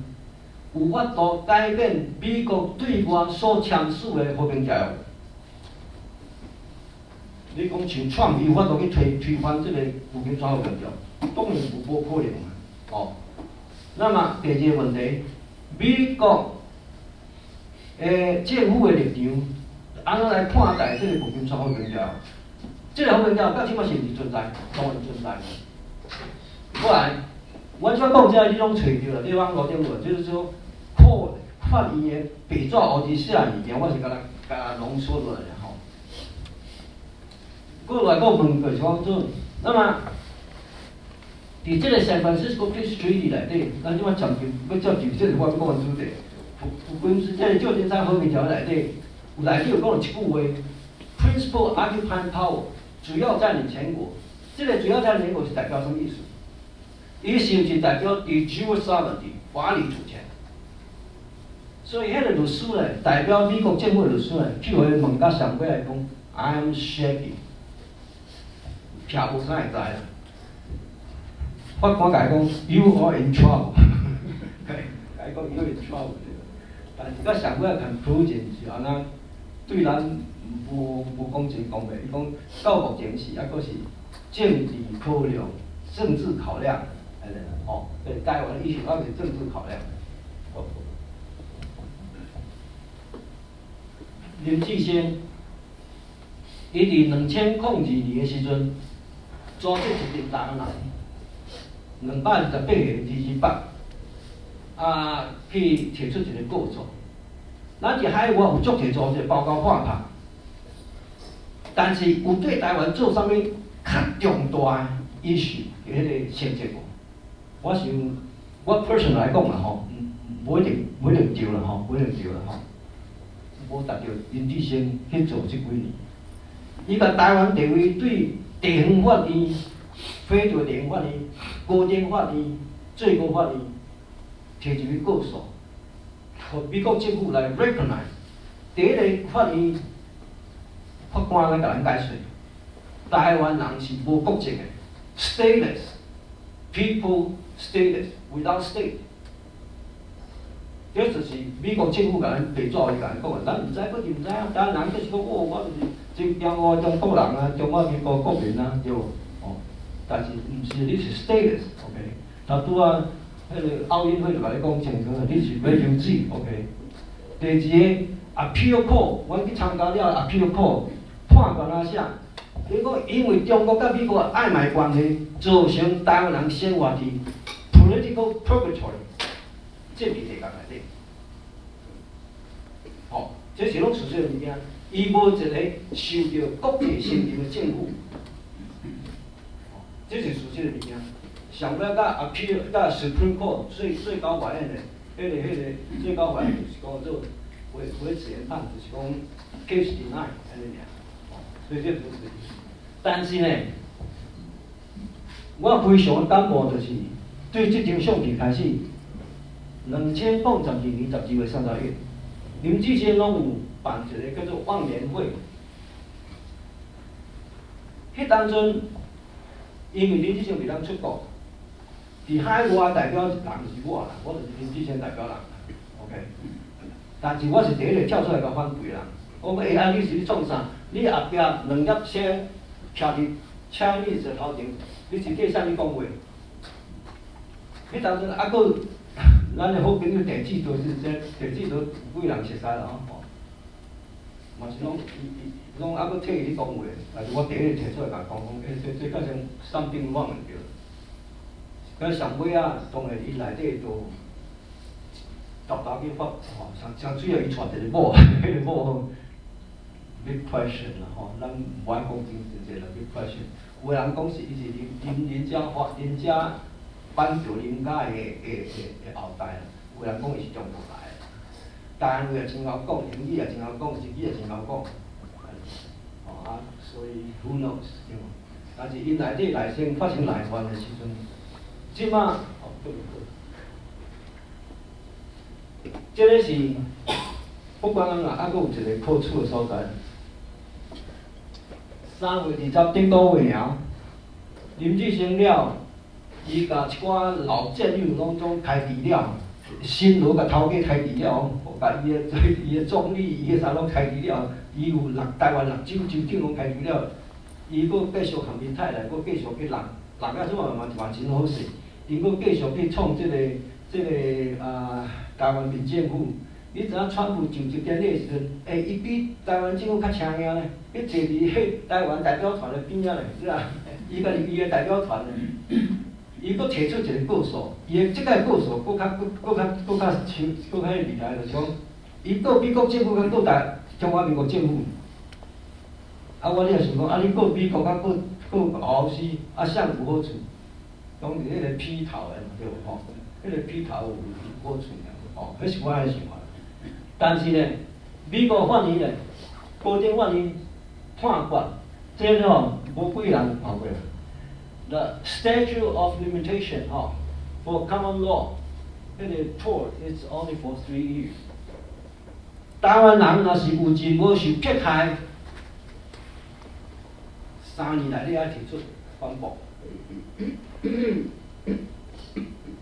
有法度改變美國對外所簽署的和平條約？你講像川普有法度去推翻這個舊金山和平條約？當然無可能嘛，哦。那麼第二個問題，美國的政府的立場，按怎來看待這個舊金山和平條約？這個和平條約到這馬是毋是存在？當然存在。過來，我這講這個你攏揣著啦，你網路頂有，就是說，法法院的白紙黑字寫的物件，我是共佮濃縮落來吼。過來閣問就是講做，那麼，佇這個 San Francisco Peace Treaty 內底，咱這馬暫時欲接受這個我欲講的主題。有關這個舊金山和平條約內底，有內底有講一句話：Principal occupying power，主要佔領權國。這個主要佔領權國是代表什麼意思？伊是毋是代表 de jure sovereignty 法理主權？所以彼個律師咧，代表美國政府的律師咧，去予伊問甲上尾來講，I'm shaking，徛無啥會知啦。法官共伊講，You are in trouble，共伊講 You in trouble。但是到上尾 conclusion 是按怎？對咱無無講真公平。伊講到目前是抑閣是政治考量、政治考量，按呢吼，對台灣意思抑是政治考量。好。林志昇，伊佇2002年的時陣，組織一群台灣人，228個二二八，啊，去提出一個告狀。咱佇海外有足濟組織，包括法拍，但是有對台灣做啥物較重大的 issue 的彼個成績無？我想，我 personal 來講啦吼，無一定無一定對啦吼，無一定對啦吼。無達到林志昇去做這幾年，伊共台灣地位對地方法院、非洲地方法院、高等法院、最高法院提入去告訴，予美國政府來 recognize。佇彼個法院法官來共咱解釋，台灣人是無國籍的，stateless people stateless without state。這就是美國政府共咱白紙伊共咱講的，咱毋知，閣是毋知啊。台灣人就是講，哦，我就是真驕傲的中國人啊，中華民國國民啊，對無？哦，但是毋是，你是 status，OK？頭拄仔彼個奧運會就共你講清楚，你是 refugee，OK？第二個 appeal court，阮去參加了 appeal court，判決哪寫？伊講因為中國佮美國曖昧關係，造成台灣人生活佇 political purgatory，政治地獄內底。吼，這是攏事實的物件，伊無一個受著國際承認的政府，吼，這是事實的物件。上尾甲 appeal 甲 Supreme Court 最最高法院的，彼個最高法院就是講做維持原判，就是講 case deny 按呢爾，吼，所以這不是。但是呢，我非常感悟就是，對這張相片開始，2012年12月30日，林志堅攏有辦一個叫做忘年會。彼當陣，因為林志堅袂當出國，佇海外代表人是我啦，我就是林志堅代表人，OK。但是我是第一個跳出來共反對人。我講，欸，啊，你是咧創啥？你後壁兩粒車徛佇 Chinese 的頭前，你是替啥物講話？彼當陣啊，閣咱的好朋友鄭志道是這鄭志道有幾人熟似啦吼，嘛是攏伊伊攏啊閣替伊咧講話，但是我第一個提出來共講講，欸，這這變成 something wrong 對。到上尾仔，當然伊內底就沓沓去發，吼，上上主要伊娶一個某，彼個某吼，big question 啦吼，咱無愛講真真濟啦，big question。有的人講是伊是林林林家華林家板橋林家的後代啦，有的人講伊是中國來的。台灣話也真𠢕講，英語也真𠢕講，日語也真𠢕講。吼啊，所以 who knows 對無？但是𪜶內底內生發生內亂的時陣，這馬哦，對對。這个是不管按怎，猶閣有一個可取的所在。3月20頂個月爾，林志昇了，伊共一寡老戰友攏總開除了，新羅共頭家開除了，共伊的總理、伊的啥攏開除了，伊有六台灣六州州長攏開除了，伊閣繼續含𪜶太太，閣繼續去弄，弄到這馬嘛嘛真好勢，𪜶閣繼續去創這個台灣民政府。你知影川普就職典禮的時陣，欸，伊比台灣政府較請命咧，伊坐佇彼台灣代表團的邊仔咧，是啊，伊家己伊的代表團咧，伊閣提出一個告訴，伊的這擺告訴閣較閣較閣較深，閣較厲害，就是講，伊告美國政府，佮告台中華民國政府。啊，我咧想講，啊，你告美國，佮告告俄羅斯，啊，啥有好處？講是彼個披頭的嘛，對無吼？彼個披頭有好處吼，彼是我的想法。但是呢，美國法院呢，高等法院判決，這個吼無幾人看過。The statute of limitation 吼，for common law，彼個 tort is only for 3 years。台灣人若是有認無受迫害，3年內你愛提出反駁。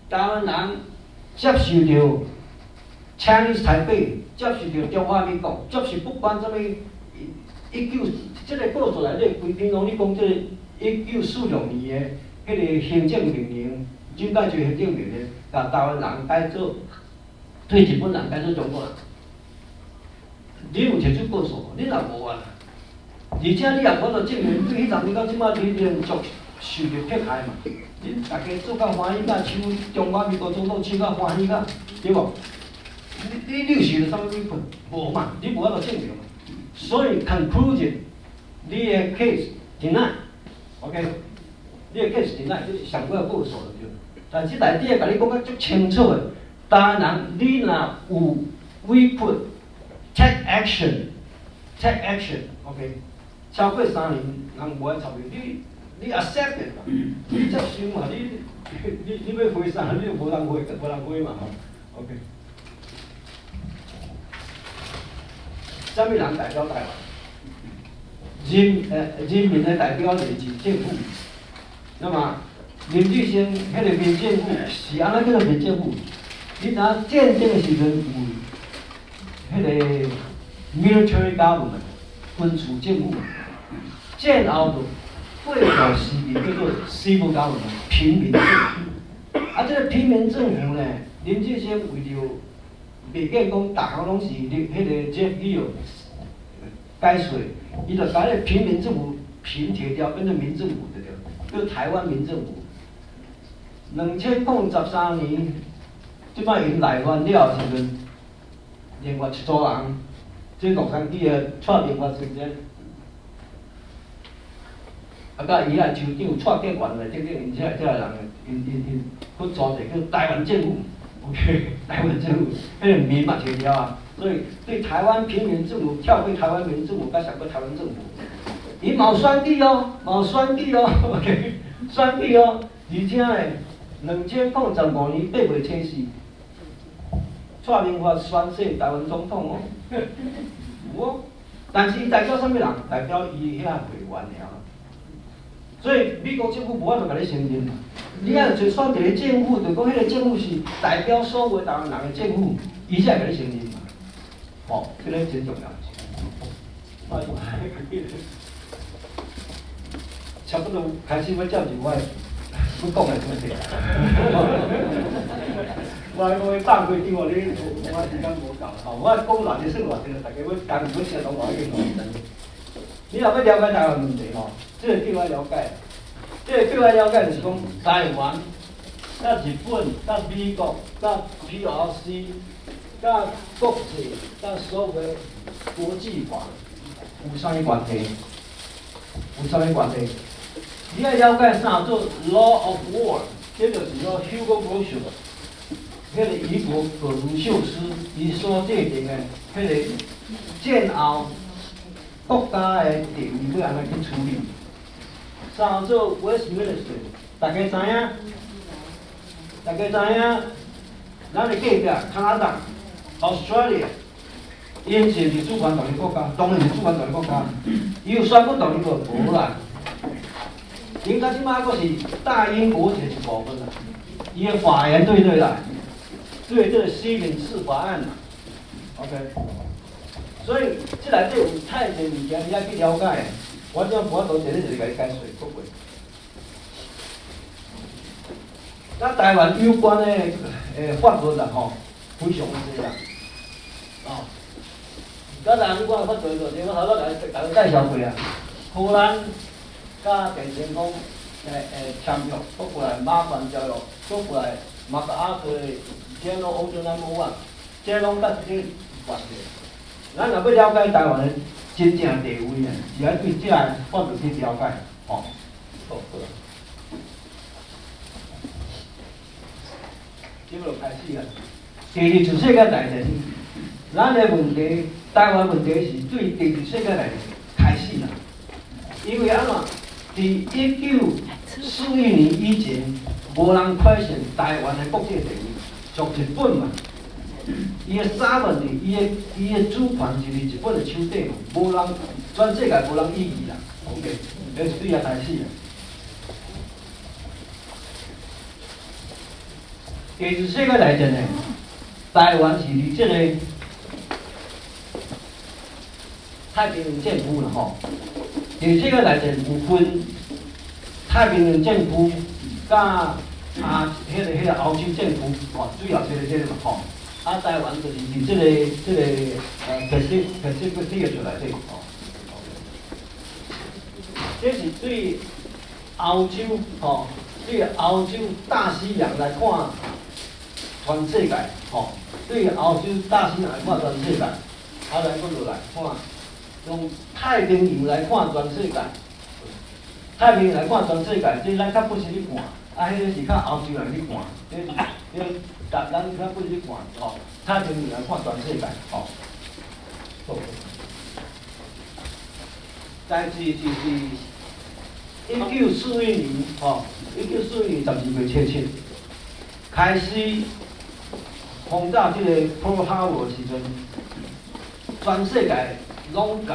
台灣人接受著 Chinese Taipei，接受著中華民國，接受不管啥物，一九這個告訴內底規篇攏咧講這個1946年的彼個行政命令，蔣介石行政命令，共台灣人改做對日本人改做中國人。你有提出告訴無？你若無啊？而且你也無法度證明，對彼陣時到這馬你連續受著迫害嘛？恁大家做甲歡喜甲，手中華民國總統手甲歡喜甲，對無？你有受著啥物委屈？無嘛，你無法度證明嘛。所以 conclusion，你的 case deny，OK？你的 case deny，這是上尾告訴就對。但是內底共你講甲足清楚的，當然你若有委屈，take action，take action，OK？超過3年，人無愛插你，你 accept 嘛？你接受嘛？你欲回啥？你就無人回，無人回嘛？吼，OK。啥物人代表台灣？人民的代表就是政府。那麼林志昇彼個民政府是按怎叫做民政府？你知影戰爭的時陣有彼個 military government 軍事政府，戰後就過渡時期叫做 civil government 平民政府。啊，這個平民政府呢，林志昇為著袂見講逐項攏是你彼個 Jeff Gill 解說，伊就共彼個平民政府平提掉，變做民政府對對，叫台灣民政府。2013年，這擺𪜶內亂了的時陣，另外一組人，這洛杉磯的蔡明發先生，啊，佮伊遐州長蔡建元來等等，𪜶這個人，𪜶去組一個叫台灣政府，OK，台灣政府，彼個民嘛提掉啊，所以對台灣平民政府跳過台灣民政府，佮上過台灣政府，伊嘛有選舉哦，嘛有選舉哦，OK，選舉哦，而且呢，2015年8月初四，蔡明發宣誓台灣總統哦，有哦，但是伊代表啥物人？代表伊遐會員爾。所以美國政府無法度共你承認。你愛就選一個政府，就講彼個政府是代表所有台灣人的政府，伊才會共你承認嘛。吼，這個真重要。哎差不多開始欲進入我的欲講的主題。我講放開張哦，你我時間無夠，吼，我講偌濟算偌濟，大家欲講欲聽懂我已經。你若欲了解台灣問題吼，這個叫我了解。這個叫我了解就是講台灣、佮日本、佮美國、佮 PRC、佮國際、佮所謂國際法有啥物關係？有啥物關係？你愛了解啥做 law of war，這就是說 Hugo Grotius，彼個雨果葛盧秀斯伊所制定的彼個戰後國家的定義欲按怎去處理？啥做 Westminster，大家知影？大家知影？咱的隔壁加拿大、Australia，𪜶是毋是主權獨立國家？當然是主權獨立國家。伊有宣布獨立無？無啦。𪜶到這擺閣是大英國協一部分啦。伊的法源對對啦，對這個西敏寺法案啦。OK。所以這內底有太濟物件你愛去了解。我這無法度一个一个共你解說，過過。佮台灣有關的法律啦吼，非常濟啦。哦，佮台灣有關的法律就我頭拄仔共你介紹過啊。荷蘭佮鄭成功簽約，閣過來馬關條約，閣過來麥克阿瑟的 General Order Number One，這攏佮這個有關係。咱若欲了解台灣的真正地位啊，是愛對這個法律去了解，吼。好，好。這就開始啊。第二次世界大戰，咱的問題，台灣問題是對第二次世界大戰開始啦。因為按怎？佇1941年以前，無人 question 台灣的國際地位，屬日本嘛。伊的 sovereignty，伊的主權是佇日本的手底嘛，無人全世界無人異議啦。OK，這是對遐開始啊。第二次世界大戰呢，台灣是佇這個太平洋戰區啦吼。第二次世界大戰有分太平洋戰區佮啊，彼個歐洲戰區，吼，主要這個嘛吼。啊，台灣就是佇這個Pacific Theater 內底吼。這是對歐洲吼，對歐洲大西洋來看全世界吼，對歐洲大西洋來看全世界，啊，咱閣落來看，用太平洋來看全世界，太平洋來看全世界，這咱較不是咧看，啊，彼個是較歐洲人咧看，這這咱較不是咧看吼，太平洋來看全世界吼。好，代誌就是一九四一年吼，1941年12月初七開始轟炸這個 Pearl Harbor 的時陣，全世界攏共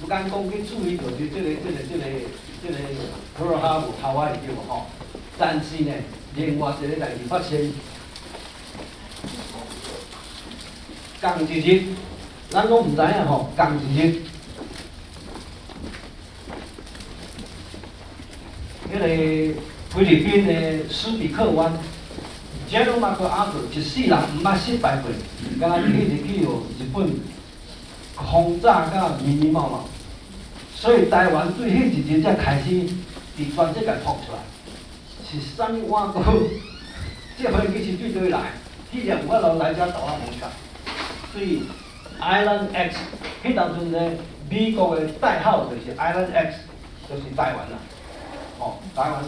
不敢講去注意到這個 Pearl Harbor 夏威夷對無吼？但是呢，另外一個代誌發生，仝一日，咱攏毋知影吼，仝一日，彼个菲律賓的蘇比克灣，General MacArthur 一世人毋捌失敗過，敢若彼日去予日本轟炸甲密密麻麻，所以台灣對彼一日才開始佇全世界曝出來，是啥物碗糕？這飛機是對佗來？彼日有法度來遮台灣轟炸，所以 Island X，彼當陣呢，美國的代號就是 Island X，就是台灣啦。吼，台灣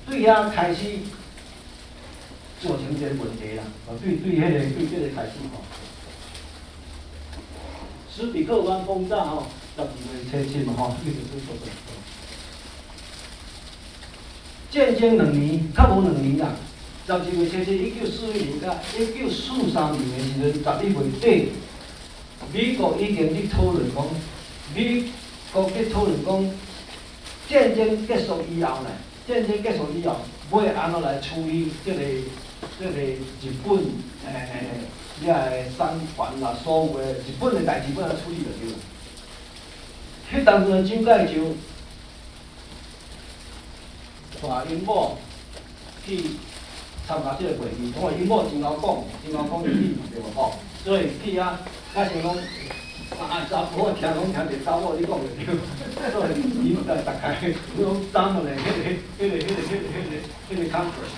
對遐開始造成一個問題啦。哦，對對，彼個對這個開始吼。斯比克灣轟炸吼，12月初7嘛吼，一直做做做。戰爭兩年，較無兩年啦。12月初7，1941年佮1943年的時陣，11月底，美國已經佇討論講，美國佇討論講，戰爭結束以後呢，戰爭結束以後，欲按怎來處理這個日本遐个產權啦，所有的日本的代誌，欲按怎處理就對啦。彼當陣蔣介石帶𪜶某去參加這個會議，因為𪜶某真𠢕講，真𠢕講日語嘛，對無吼？所以去遐，假想講，啊，查甫聽攏聽著查某咧講就對，所以伊就逐家攏擔落來，彼個 conference。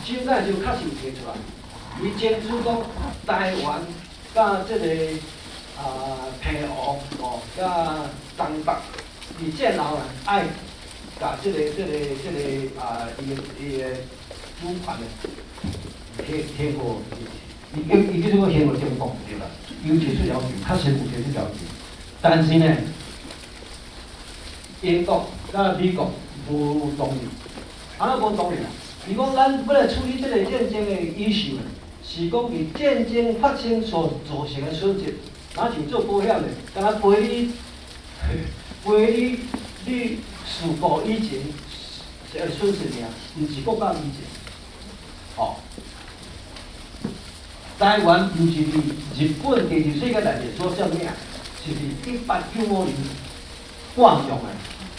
蔣介石確實有提出來，伊爭取講台灣佮這個澎湖吼，佮東北，佇戰後啊愛共這個伊的主權的提予，伊叫做獻予中國對啦，伊有提出要求，確實有提出要求，但是呢，英國佮美國無同意，按怎無同意啊？伊講咱欲來處理這個戰爭的 issue，是講佇戰爭發生所造成的損失，若像做保險的，敢若賠你賠你你事故以前的損失爾，毋是國家以前，吼。台灣毋是佇日本第二次世界大戰所佔領，是佇1895年割讓的，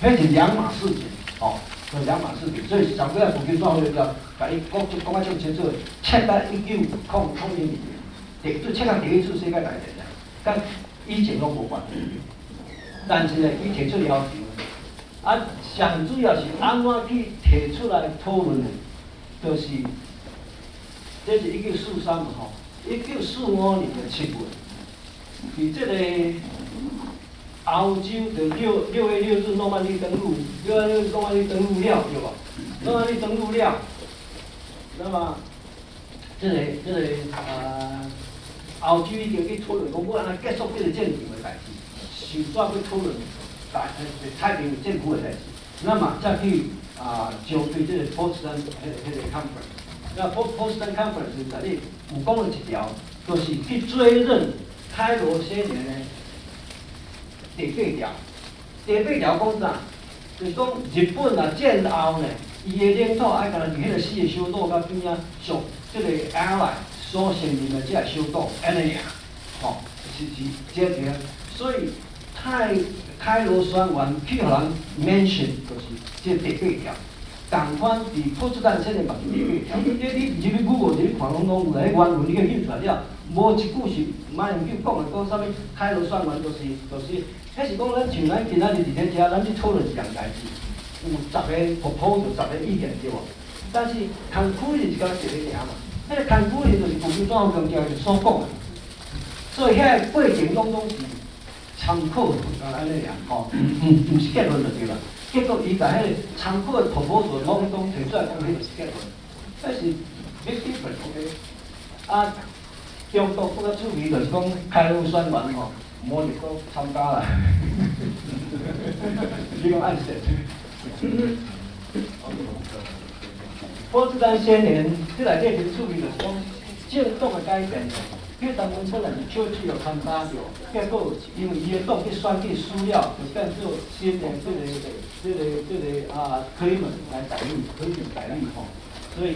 彼是兩碼事情，吼，是兩碼事情。所以上尾仔舊金山會了，共伊講講甲足清楚，撤到1900年，撤到第一次世界大戰啦，佮以前攏無關。但是呢，伊提出要求，啊，上主要是按怎去提出來討論的，就是這是1943嘛吼，1945年的7月，佇這個歐洲就6月6日諾曼底登陸，6月6日諾曼底登陸了，對無？諾曼底登陸了，那麼這個歐洲已經去討論講，欲按怎結束這個戰場的代誌，首先欲討論大太平洋戰區的代誌，那麼才去召開這個波茨坦彼個 conference。那波茨坦 conference 內底有講了一條，就是去追認開羅宣言的第八條。第八條講啥？就是講日本若戰後呢，伊的領土愛敢若佇彼個四个小島佮邊仔，屬這個 ally 所承認的這个小島，按呢爾，吼，是這個。所以開羅宣言去予人 mention，就是這第八條。仝款佇波茨坦宣言嘛是第八條。你入去 Google 入去看攏攏有來，原文你去印出來了，無一句是馬英九講的，講啥物開羅宣言就是，彼是講咱像咱今仔日佇咧遮，咱去討論一項代誌，有十个 proposal，十个意見對無？但是 conclusion 是敢若一个爾嘛，彼個 conclusion 就是舊金山公約所講的，所以遐個過程攏總是參考按呢爾吼，毋是結論就對啦。結果伊共彼個參考的 proposal 攏總提出來講，彼就是結論，彼是 big difference，OK？啊，中國閣較趣味，就是講開羅宣言吼，無入國參加啦。你講按說？波茨坦宣言，這內底真趣味，就是講政黨的改變。彼當陣本來是丘吉爾參加著，結果因為伊的黨去選舉輸了，就變做新的這個克里門來代理，克里門代理吼。所以佇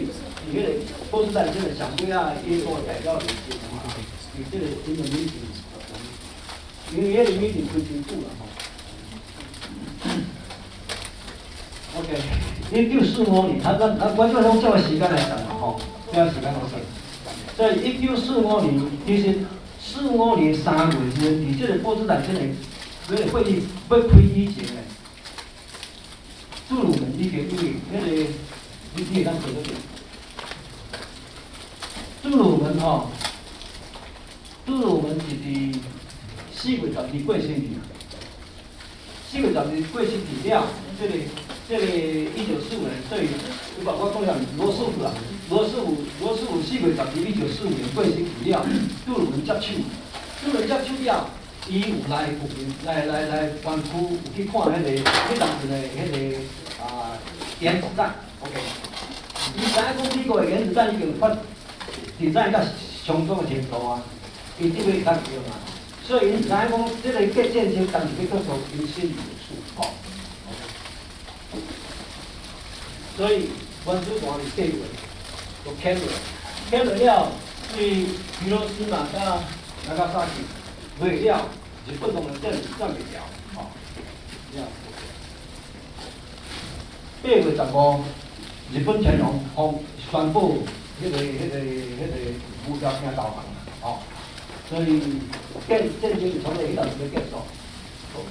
彼個波茨坦這個上尾仔，伊個代表就是佇這個這個 meeting，因為彼個 meeting 開真久啦吼。OK，1945年，啊，咱啊，阮這攏照時間來算嘛吼，照時間來算。所以1945年，其實45年3月時陣，佇這個波茨坦這個彼個會議欲開以前咧，杜魯門已經因為彼個，你會當看到。杜魯門吼，杜魯門是佇4月12過身去，4月12過身去了，這個1945年，所以我講了羅斯福啦，羅斯福4月121945年過身去了，杜魯門接手，杜魯門接手了，伊有來復來灣區有去看彼當陣的彼個啊原子彈，OK，伊知影講美國的原子彈已經發展到相當的程度啊，伊得欲較對嘛，所以𪜶知影講這個核戰爭當時欲叫做因心有數，吼。所以原子彈佇八月就簽落，簽落了，對彼羅西瑪佮那加薩克落了，日本當然佔袂牢，吼。了，8月15，日本天皇方宣布彼個無條件投降啦，吼。所以戰爭就從彼當時結束。好，OK。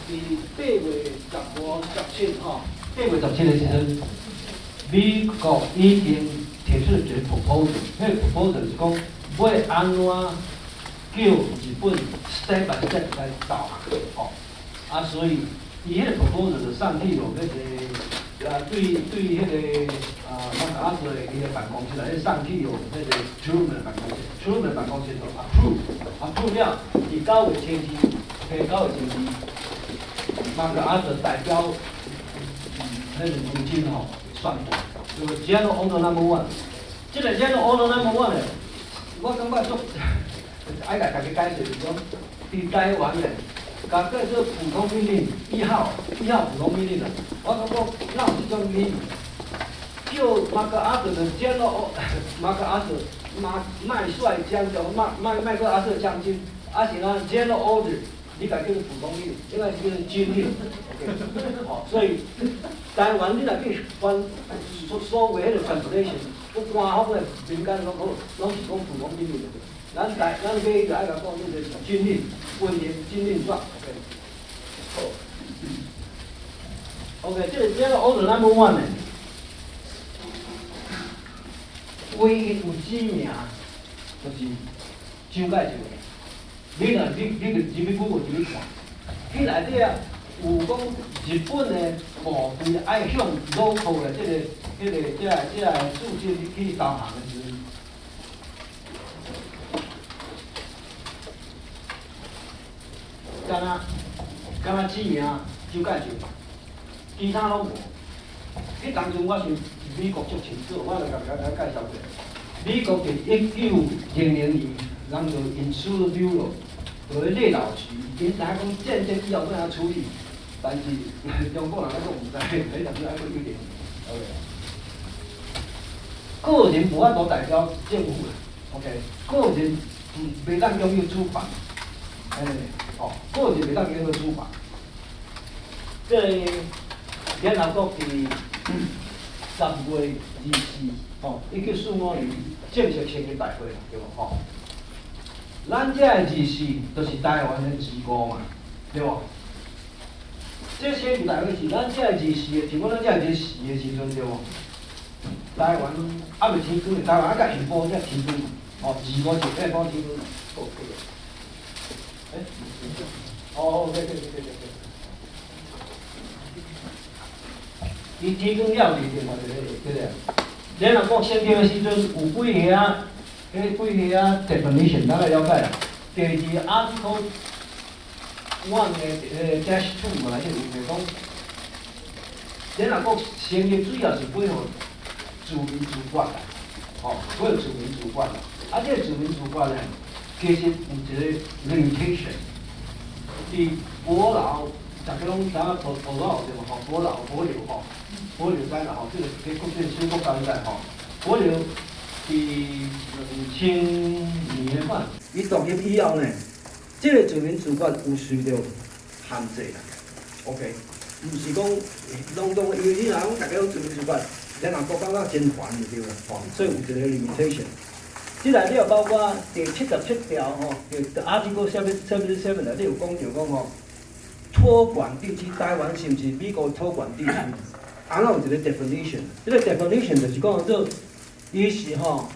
佇8月15、17吼，8月17的時陣，美國已經提出一個 proposal，彼個 proposal 是講欲按怎叫日本 step by step 來投降，吼。啊，所以伊彼個 proposal 就送去予彼個啊，對彼個啊麥克阿瑟的伊的辦公室內送去予彼個 Truman 的辦公室，Truman 的辦公室就 approve，approve 了，佇9月初二，OK，9月初二，麥克阿瑟代表彼個美軍吼宣布，就 General Order Number One，這個 General Order Number One 咧，我感覺足愛共大家解釋就是講，佇台灣咧，共叫做普通命令1號，1號普通命令啦。我感覺哪有這種命令？叫麥克阿瑟的 General 麥克阿瑟馬麥帥將軍，麥克阿瑟將軍，啊是哪 General Order，你共叫做普通命令，應該是叫做軍令。OK，吼，所以台灣你若去翻所謂彼個 translation，官方的民間攏好，攏是講普通命令的。咱去就愛共講，這個是軍令，軍令軍令狀。OK，好。OK，這個 Order Number One 呢，唯一有指名就是蔣介石。你若你入去 Google 入去看，彼內底啊有講日本的部隊愛向 local 的這個組織去投降的時陣，敢若指名蔣介石，其他攏無。彼當陣我是美國足清楚，我來共大家介紹過。美國佇1900年，人就 Insular Bureau，就咧列島局，𪜶知影講戰爭以後欲按怎處理，但是中國人猶閣毋知，彼當陣猶閣有點，OK。個人無法度代表政府啦，OK。個人毋袂當擁有主權，欸，哦，個人袂當擁有主權。這個聯合國佇10月24，吼，1945年正式成立大會，對無吼？咱這個24就是台灣的25嘛，對無？這成立大會是咱這個24的，像講咱這個24的時陣，對無？台灣猶未天光，台灣猶較下晡才天光，吼，25是下晡天光，好，可以。欸，哦，對對對對對。伊天光了就另外一個對不對？聯合國成立的時陣有幾个啊？彼幾个啊 definition 咱來了解啦。第二 Article One 的 dash two 嘛，內底有講，聯合國成立主要是維護自民自決啦，吼，維護自民自決啦。啊，這個自民自決呢，其實有一個 limitation。佇帛琉，逐家攏知影帛琉對無吼？帛琉、帛琉吼，帛琉知啦吼，這個這國際小國家知吼。帛琉佇2000年的款，伊獨立以後呢，這個自民自決有受著限制啦。OK，毋是講攏總，因為你若講逐家攏自民自決，聯合國感覺真煩就對啦，吼，所以有一個 limitation。這內底有包括第77條吼，就 Article 77 內底有講著講吼，託管地區，台灣是毋是美國託管地區？按怎有一個 definition？這個 definition 就是講做，伊是吼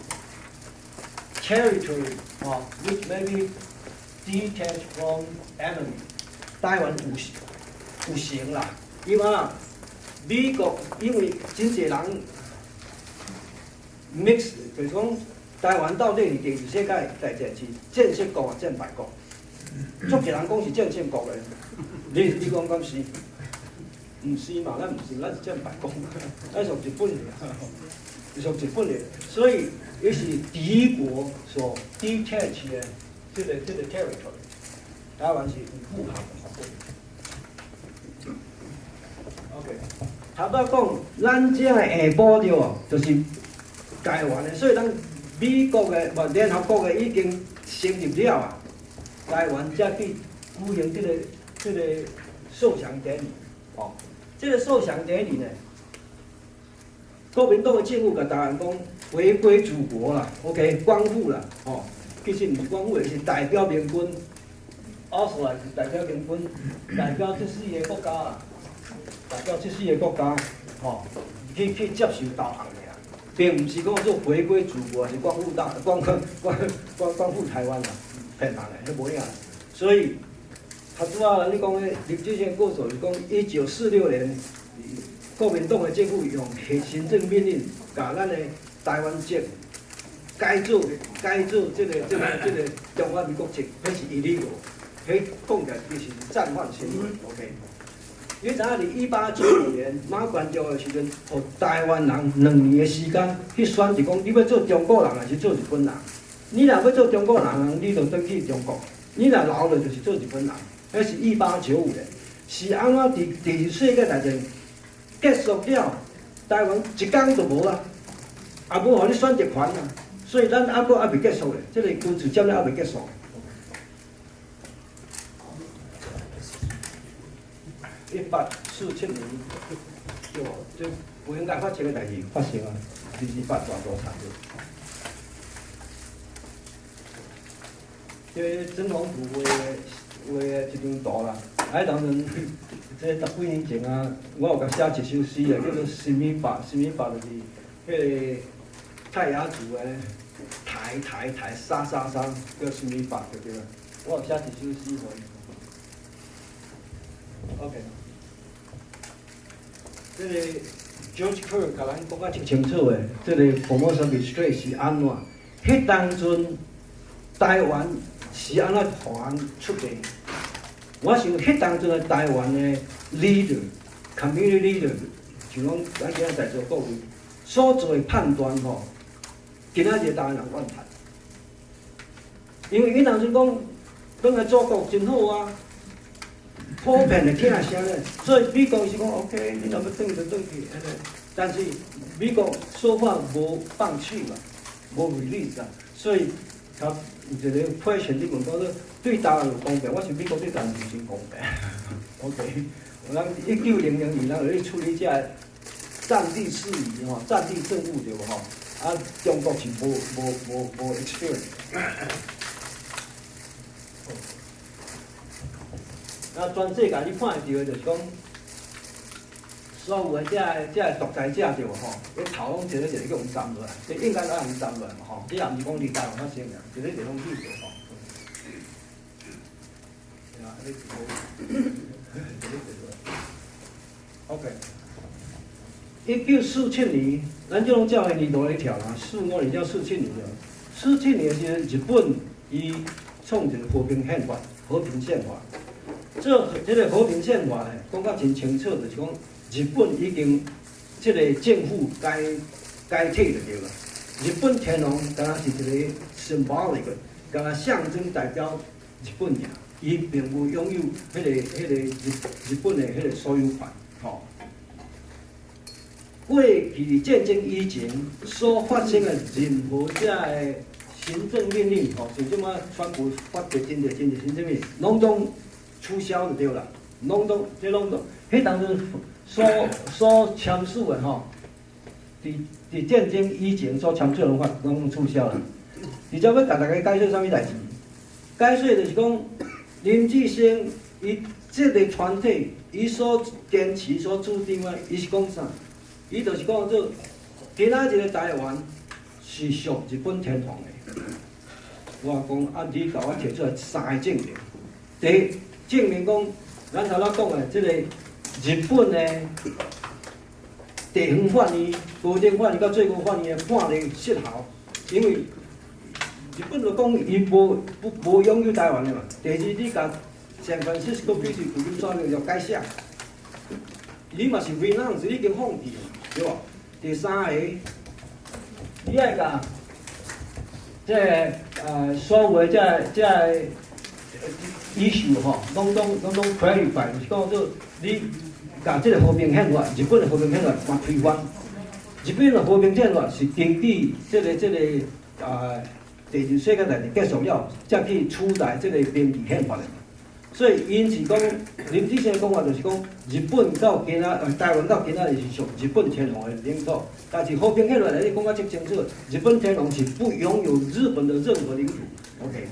territory 吼，which may be detached from enemy。台灣有成啦，因為啊，美國因為真濟人 mix，就是講台灣到底佇第二世界大戰是戰勝國抑戰敗國？足濟人講是戰勝國的，你講敢是？毋是嘛？咱毋是，咱是戰敗國，咱屬日本的，屬日本的，所以伊是敵國所 detach 的這個 territory，台灣是有符合的。OK，頭拄講，咱這个下晡對無，就是台灣的，所以咱美國的無聯合國的已經成立了啊，台灣才去舉行這個受降典禮，哦，這個受降典禮呢，國民黨的政府共台灣講回歸祖國啦，OK，光復啦，哦，其實毋是光復，是代表民軍，also 是代表民軍，代表這四個國家啦。代表這四個國家，吼，去接受投降的啊，並毋是講做回歸祖國，是光復大光光光光復台灣啦，騙人的，彼無影。所以，頭拄仔你講的林志炫故事是講，1946年，國民黨的政府用行政命令，共咱的台灣籍改做這個中華民國籍，彼是 illegal，彼講起來其實是戰犯行為，OK。你知影佇1895年馬關條的時陣，予台灣人2年的時間去選擇，講你欲做中國人還是做日本人？你若欲做中國人，你就轉去中國；你若留落就是做日本人。彼是一八九五年，是按怎佇第二世界大戰結束了，台灣一工就無啊，也無予你選擇權啊，所以咱猶閣猶未結束咧，這個軍事佔領猶未結束。1847年，對無？這不應該發生的代誌發生啊，二二八大屠殺。這個總統府畫的一張圖啦，啊，當陣，這十幾年前啊，我有共寫一首詩啊，叫做《心米法》，心米法就是彼個泰雅族的抬抬抬殺殺殺，叫心米法就對啦。我有寫一首詩予伊。OK，這個 George Kerr 共咱講甲真清楚的，這個 Formosa Mistake 是按怎？彼當陣台灣是按怎予人出賣？我想彼當陣的台灣的 leader、community leader，像講咱今仔在座各位所做的判斷吼，今仔日台灣人怨嘆，因為彼當陣講，轉來祖國真好啊。普遍的聽聲咧，所以美國是講 OK，你若欲轉就轉去，按呢。但是美國說話無放手啊，無 release 啊，所以他有一個 question 你問講說對台灣有公平，我想美國對台灣是真公平。OK，咱1900年，咱就去處理這個戰地事宜吼，戰地政務對無吼？啊，中國是無 experience。啊，全世界你看會著的，就是講，所有的這个獨裁者對無吼？彼頭攏一個一個去予斬落來，這應該愛予斬落來嘛吼？這也毋是講佇台灣發生爾，一個一個攏去著吼。對啊，你一個一個一個 OK。1947年，咱這攏照彼年代咧跳啦，45年到四七年對。四七年的時陣，日本伊創一個和平憲法，和平憲法。這個和平憲法呢，講甲真清楚，就是講日本已經這个政府解體就對啦。日本天皇敢若是一个 symbolic，敢若象徵代表日本爾，伊並無擁有彼个日本的彼个所有權，吼。過去戰爭以前所發生的任何這个行政命令，吼，像這馬川普發的真濟真濟行政命令，攏總取消就對啦，攏總這攏總，彼當陣所簽署的吼，佇戰爭以前所簽署的法攏取消啦。而且欲共大家解說啥物代誌？解說就是講林志昇伊這个團體，伊所堅持、所主張的，伊是講啥？伊就是講做今仔日的台灣是屬日本天皇的。我講啊，你共我提出來三个證明。第一，證明講咱頭仔講的這个日本的地方法院、高等法院佮最高法院的判例失效，因為日本就講伊無不無擁有台灣的嘛。第二，你共 San Francisco 比是舊金山要改寫，你嘛是 renounce，已經放棄嘛，對無？第三个，你愛共這个所有的這个 issue 吼，攏總 clarify，就是講做你共這个和平憲法，日本的和平憲法嘛推翻。日本的和平憲法是根據這个第二次世界大戰結束了，才去取代這個明治憲法的。所以，𪜶是講林志昇的講法，就是講日本到今仔，台灣到今仔日是屬日本天皇的領土。但是和平憲法內底講甲足清楚，日本天皇是不擁有日本的任何領土。OK，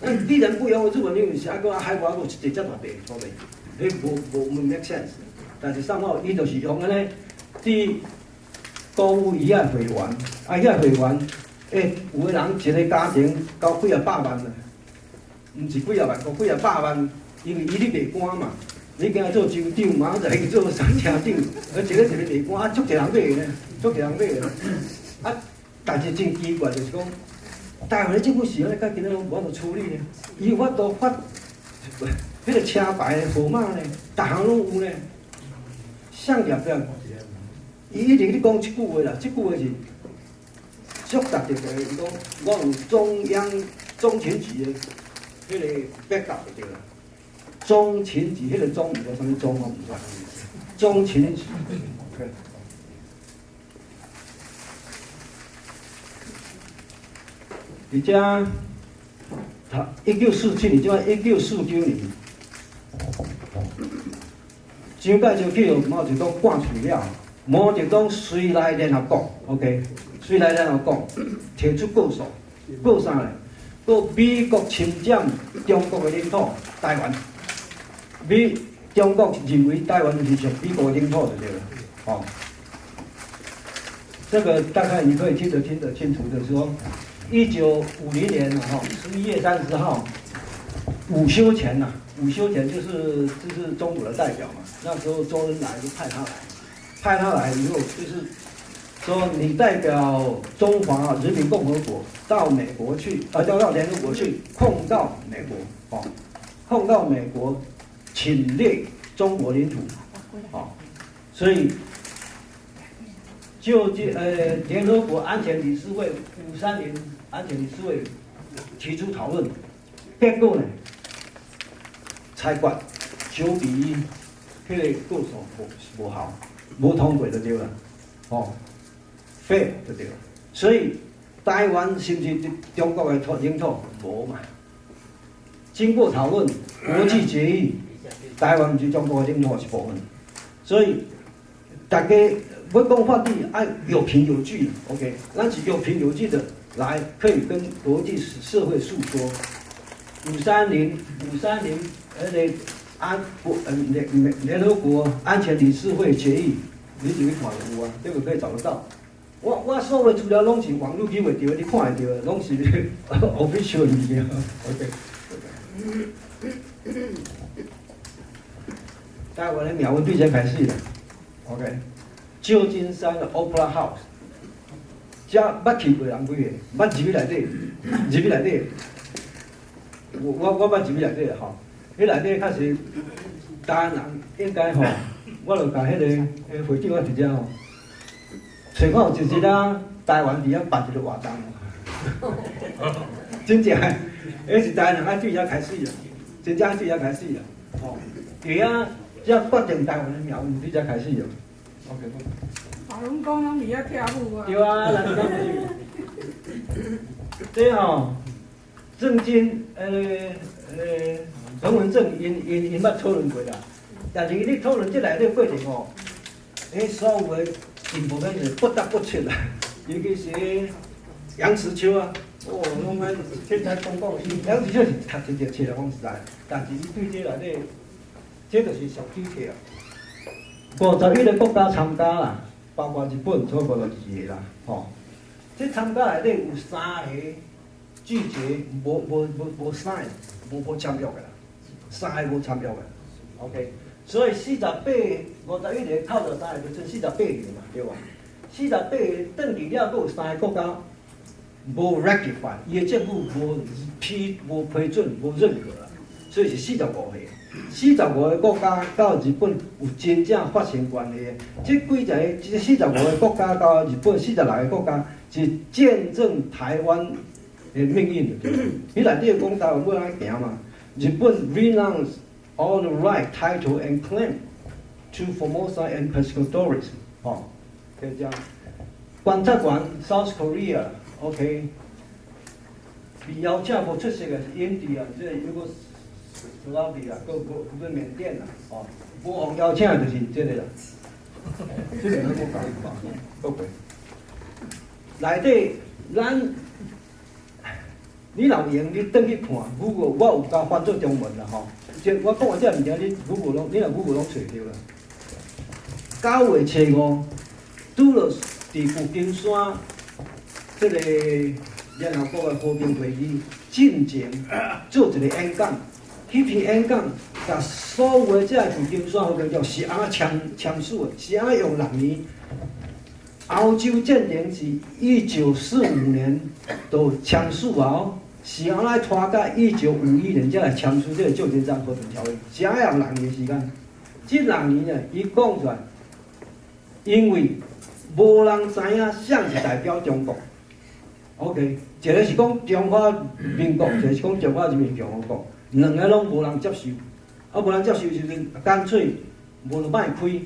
那既然不擁有日本領土，是按閣海外閣有一塊遮大塊土地，彼無 make sense。但是上好，伊就是用按呢，佇鼓舞伊遐會員，啊，遐會員，有的人一个家庭交幾仔百萬啊，毋是幾仔萬，幾仔百萬，因為伊咧賣官嘛，你今仔做州長，明仔載去做啥廳長，啊，一个一個賣官，啊，足濟人買的呢，足濟人買的。啊，但是真奇怪，就是講，台灣的政府是按呢，到今仔攏無法度處理呢。伊有法度發彼个車牌的號碼呢，逐項攏有呢。啥入了？伊一直咧講這句話啦，這句話是足特別的。伊講我有中央中情局的彼个 backup 就對啦。中情局，彼个中毋知啥物中，我毋知。中情局。OK。佇遮，他1947年，這擺1949年，蔣介石去予毛澤東趕出了，毛澤東隨來聯合國，OK，隨來聯合國提出告訴，告啥咧？告美國侵佔中國的領土台灣，美中國認為台灣是屬美國的領土就對了，哦。這個大概你可以聽得清楚，就是說，1950年哈11月30號，伍修權吶，伍修權就是中國的代表嘛。那時候周恩來就派他來，派他來以後就是說你代表中華人民共和國到美國去，啊，到聯合國去控告美國，哦，控告美國侵略中國領土，哦，所以就這聯合國安全理事會530安全理事會提出討論，結果呢，裁決9比1，彼个告訴無效，無通過就對啦，哦，廢就對了。所以台灣是毋是中國的土領土？無嘛。經過討論，國際決議，台灣毋是中國的領土一部分。所以大家欲講法律愛有憑有據，OK，咱是有憑有據的來，可以跟國際社會訴說。530，彼个安國聯合國安全理事會決議，你入去看就有啊，這個可以找得到。我所有的資料攏是網路去袂著，你看會著，攏是 official 物件。OK。台灣的命運對這開始啦。OK。舊金山的 Opera House，遮捌去過人幾个？捌入去內底，入去內底。我捌入去內底吼，彼內底確實台灣人應該吼，我就共彼個會長我直接吼，揣看有一日啊，台灣佇遐辦一個活動，真正，彼是台灣人愛對遐開始啊，真正愛對遐開始啊，吼，佇遐才決定台灣的命運，對遮開始啊。OK。啊，攏講攏佇遐跳舞啊。對啊，咱講是。這吼，鄭經彭文正𪜶𪜶𪜶捌討論過啦，但是你討論這內底過程吼，彼所有的進步咱是不得不出啦，尤其是楊池秋啊，哦，攏愛天才公告，楊池秋是讀一個冊啦，講實在，但是伊對這內底，這就是上主題啊。51個國家參加啦，包括日本，總共52個啦，吼。這參加內底有三個拒絕，無無無無 sign，無無簽約的啦，三個無簽約的，OK。所以4851個扣掉三個，就剩四十八個嘛，對無？四十八個轉去了，閣有三個國家無 ratify，伊的政府無批、無批准、無認可啦，所以是四十五個。四十五個國家佮日本有真正發生關係的，這幾個這四十五個國家佮日本46個國家是見證台灣的命運的。彼內底講台灣欲按怎行嘛？日本 renounce all the right, title and claim to Formosa and Pescadores，吼，就這樣。觀察員 South Korea，OK，被邀請無出席的是印度啊，這個如果斯拉比亞，閣閣閣緬甸啦，哦，無予邀請的就是這個啦，這個咱無講，閣過。內底咱，你若有閒，你轉去看，Google，我有共翻做中文啦，吼。這我講完這個物件，你 Google 攏，你若 Google 攏揣著啦。9月初5，拄著佇舊金山這個聯合國的和平會議進前做一個演講。彼篇演講，共所有的這個舊金山和平條約是按怎簽簽署的，是按怎用六年。歐洲戰爭是1945年就簽署啊，是按怎拖到1951年才來簽署這個舊金山和平條約，是按怎用六年時間。這六年呢，伊講出來，因為無人知影啥是代表中國。OK，一個是講中華民國，一個是講中華人民共和國。兩个攏無人接受，啊，無人接受時陣，乾脆無就莫開，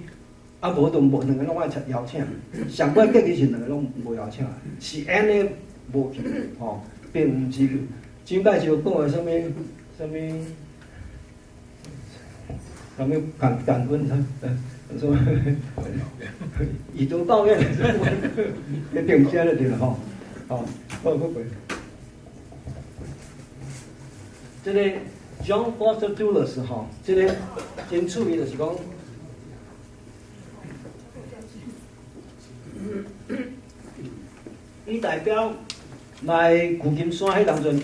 啊，無就無兩个攏愛邀請。上尾結局是兩個攏無邀請，是按呢無去，吼，並毋是蔣介石講的啥物啥物啥物感感恩，什麼以德報怨，這並毋是按呢對啦，吼，吼，好，閣過。這個 John Foster Dulles 吼，這個真趣味，就是講，伊代表來舊金山彼當陣，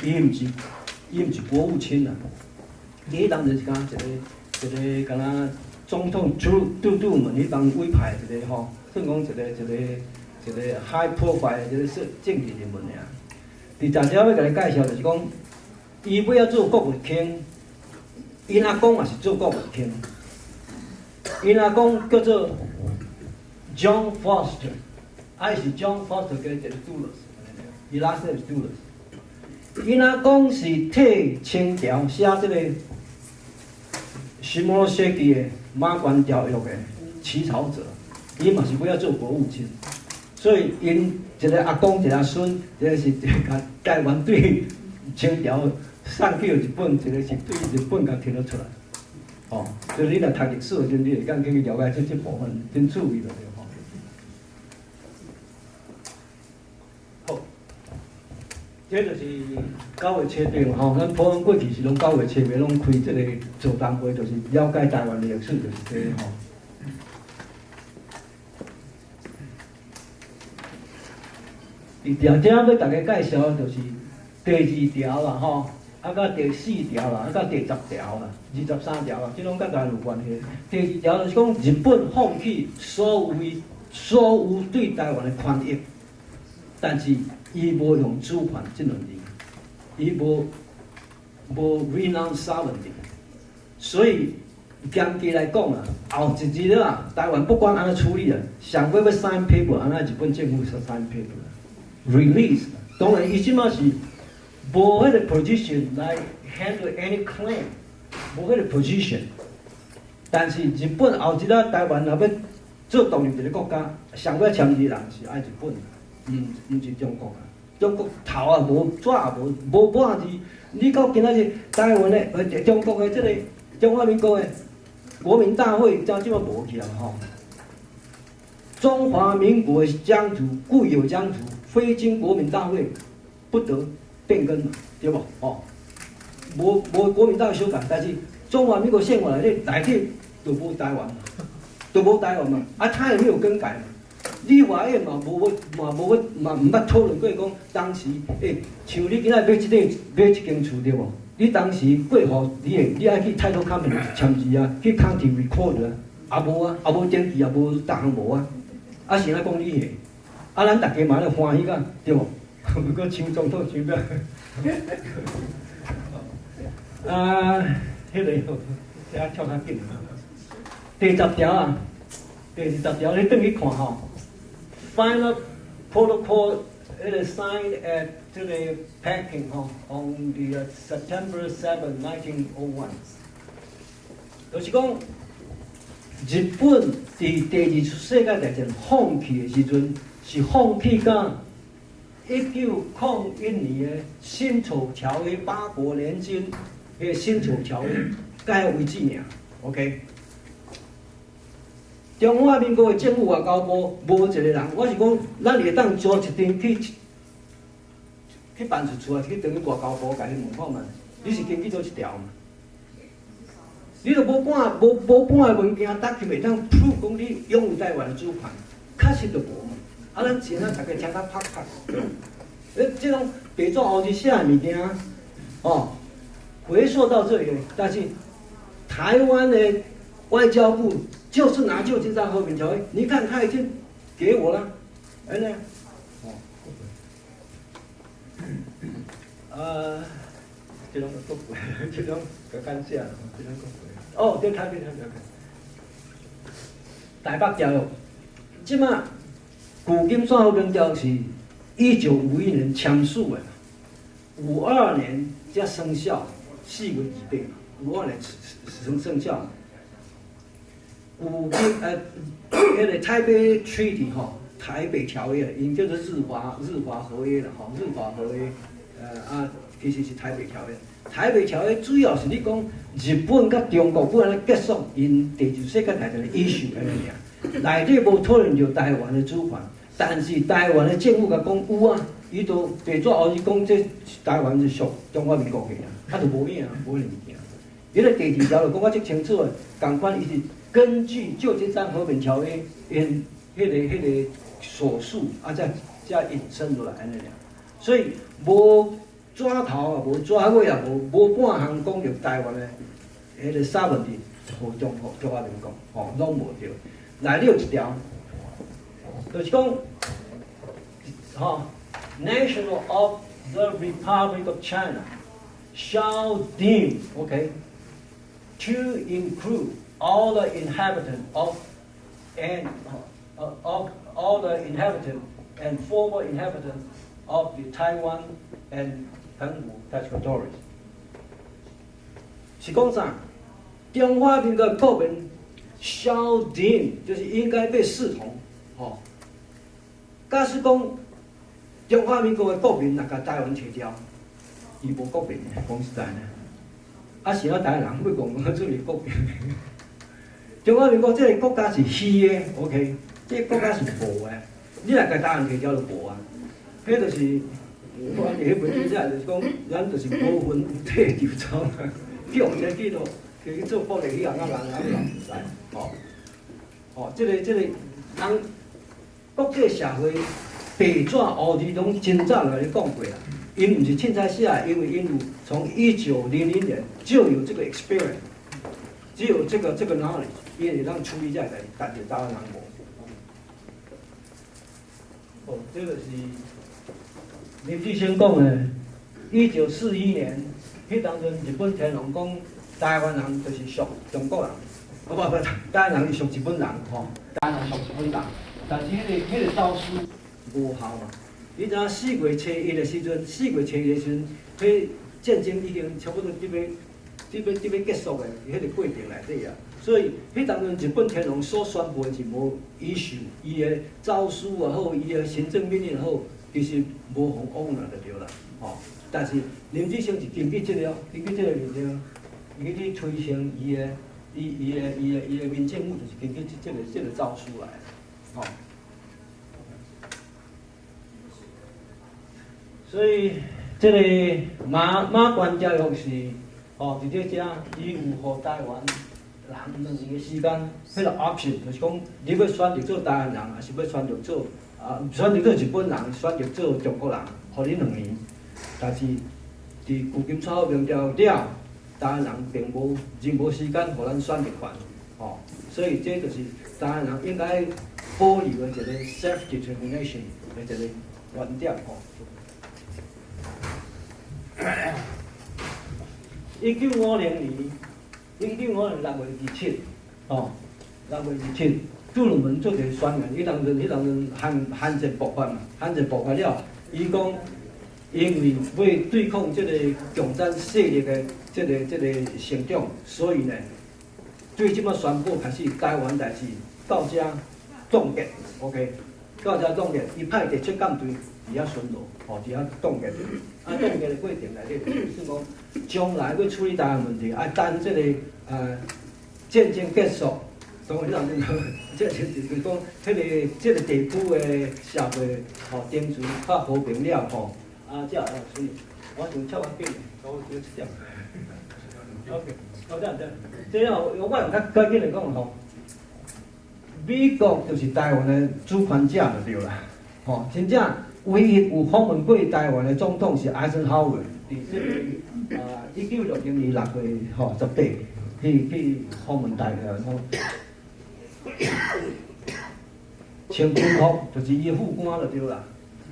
伊毋是國務卿啊，伊彼當陣是敢一個一個敢若總統杜魯門彼幫委派一個吼，算講一個一個一個 high profile 的一個政治人物爾。佇在遮欲共你介紹，就是講，伊欲仔做國務卿，𪜶阿公嘛是做國務卿，𪜶阿公叫做 John Foster，啊，伊是 John Foster 加一個 Dulles，伊 last name 是 Dulles。𪜶阿公是替清朝寫這個下甑的馬關條約的起草者，伊嘛是欲仔做國務卿，所以𪜶一個阿公一個阿孫，一個是共台灣對清朝送去日本，一個是對日本共提了出來，哦，所以你若讀歷史的時陣，你會當去了解這這部分，真趣味就對吼。好，這就是9月初八吼，咱普通過去是攏九月初八攏開這個座談會，就是了解台灣的歷史，就是這個吼。佇遮欲大家介紹的就是第二條啦吼，啊，佮第四條啦，啊，佮第十條啦，23條啦，這攏佮台灣有關係。第二條就是講日本放棄所有對台灣的權益，但是伊無用主權這兩字，伊無無 renounce sovereignty，所以嚴格來講啊，後一日啊，台灣不管按怎處理啊，上尾欲 sign paper，按怎日本政府 sign paper，release。當然，伊這馬是無彼個 position 來 handle any claim，無彼個 position。但是日本後一日台灣若欲做獨立一个國家，上尾簽字人是愛日本，毋是中國啊。中國頭也無，紙也無，無半字。你到今仔日台灣的，中國的這個中華民國的國民大會，這這馬無去啊吼。中華民國的疆土固有疆土，非經國民大會不得變更嘛，對無？哦，無國民大會修改，但是中華民國憲法內底內底就無台灣嘛，就無台灣嘛，啊，他也沒有更改嘛。立法院嘛無嘛無嘛毋捌討論過講當時，像你今仔買這個買這間厝對無？你當時過戶，你會你愛去 title company 簽字啊，去 county record 啊，也無啊，也無登記，也無逐項無啊，啊是按怎講你的？啊，咱逐家嘛咧歡喜甲，對無？毋過搶總統搶欲，啊，彼个這跳較緊。第十條啊，第20條你轉去看吼。Final protocol it is signed at 這個 Peking 吼，on the September 7, 1901。就是講，日本佇第二次世界大戰放棄的時陣，是放棄到1901年的辛丑條約，八國聯軍彼个辛丑條約到遐為止爾。OK。中華民國的政府外交部無一個人，我是講，咱會當組一張去辦事處啊，去轉去外交部共伊問看覓，你是根據佗一條嘛？你都無半無無半个文件，逐個會當 prove 講你擁有台灣的主權，確實就無嘛。啊，咱前啊，逐家聽甲拍拍，這種白紙黑字寫的物件，哦，回溯到這裡，但是台灣的外交部就是拿舊金山和平條約，你看他已經給我了，哎呢，哦，這種國這種較感謝，這種國哦，對，台北台北台北條約，這馬舊金山和平條約是1951年簽署的，52年才生效，4月2日，52年生效。舊金彼个 Taipei Treaty 吼，台北條約，𪜶叫做日華合約啦吼，日華合約，其實是台北條約。台北條約主要是咧講日本佮中國欲按怎結束𪜶第二次世界大戰的 issue 按呢爾，內底無討論著台灣的主權，但是台灣的政府共講有啊，伊都白紙黑字講這台灣是屬中華民國的啊，啊就無影無彼个物件。伊个第二條就講甲足清楚的，仝款伊是根據舊金山和平條約𪜶彼個所述啊，才引申出來按呢爾，所以無紙頭也無紙尾也無，無半項講著台灣的彼个 sovereignty 予中國中華民國，吼，攏無對。內底有一條，就是講，吼，National of the Republic of China shall deem, okay, to include all the inhabitants of and of all the inhabitants and former inhabitants of the Taiwan and 澎湖 territories。是講啥？中華民國國民 shall deem 就是應該被視同，吼。假使講中華民國的國民若共台灣提掉，伊無國民，講實在呢。啊，是按怎台灣人欲講做是國民？中華民國這个國家是虛的，OK，這个國家是無的。你若共台灣提掉就無啊。彼就是我佇彼本書寫，就是講，咱就是無魂無體就走啦，去予這去做，去做福利彼項啊人啊人毋知，吼，吼，這个人國際社會白紙黑字攏真早就共你講過啦。𪜶毋是凊彩寫，因為𪜶有從1900年就有這個 experience，只有這個 knowledge，伊會當處理這个代誌，但是台灣人無。哦，這個是林志昇講的，1941年，彼當陣日本天皇講，台灣人就是屬中國人，哦無無，台灣人是屬日本人吼，台灣人屬日本人，但是彼個詔書無效嘛。你知影4月初1的時陣，4月初1的時陣，彼戰爭已經差不多佇欲結束的彼個過程內底啊。所以，彼當陣日本天皇所宣布的是無 issue，伊的詔書也好，伊的行政命令也好，其實無予 honor 就對啦，吼。但是林志昇是根據這個，根據這個物件，伊去推行伊的、伊伊的、伊的、伊的民政府，就是根據這個詔書來的，吼。所以，這個馬關條約是，吼，佇這遮伊有予台灣人2年的時間，彼個 option 就是講，你欲選擇做台灣人，抑是欲選擇做啊，選擇做日本人，選擇做中國人，予你兩年。但是，佇舊金山和平條約了，台灣人並無任何時間予咱選擇權，吼。所以這就是台灣人應該保留的一個 self determination 的一個原點，吼。1950年，1950年6月27，吼，6月27，杜魯門做一個宣言，彼當陣，彼當陣韓戰爆發嘛，韓戰爆發了，伊講，因為欲對抗這個共產勢力的這個成長，所以呢，對這擺宣布開始台灣代誌到這凍結，OK，到這凍結，伊派第七艦隊佇遐巡邏，吼，佇遐凍結。啊，凍結的過程內底，就是講將來欲處理台灣問題，愛等這個戰爭結束，當然，這就是講，這個地區的社會吼，定住較和平了吼，啊，才會處理。我想超較緊，我這七點。OK，好，這樣這樣，這樣我用較較緊來講吼，美國就是台灣的主權者就對啦，吼，真正唯一有訪問過台灣的總統是艾森豪威爾，佇這個1960年6月18去訪問台灣吼。穿軍服就是伊的副官就對啦，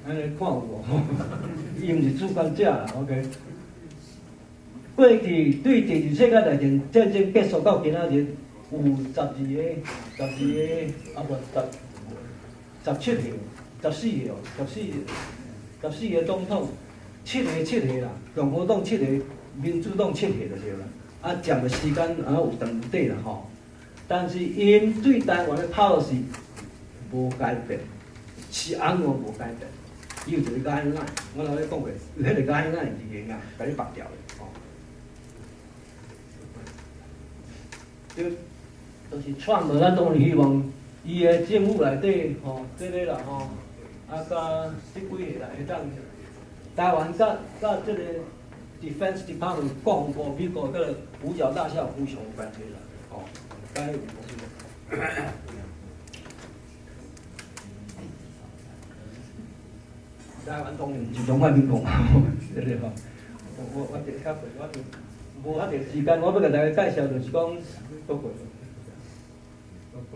按呢看有無？伊毋是主權者啦，OK。過去對第二次世界大戰戰爭結束到今仔日，有12個、12個啊無17個、14個、14個總統，七個七個啦，共和黨七個，民主黨七個就對啦。啊，佔的時間啊有長有短啦吼。但是𪜶對台灣的 policy 無改變，是按怎無改變？伊有一個 guideline，我頭先講過，有彼個 guideline 已經啊，共你縛牢的吼。這就是川普，咱當然希望伊的政府內底吼，這個啦吼，啊，佮這幾个啦會當台灣佮這個 Defense Department 國防部美國佮五角大廈非常有關係啦，吼，該有。台灣當然毋是中華民國，對不對？我這較過，我就無遐濟時間，我欲共大家介紹就是講，閣過，閣過。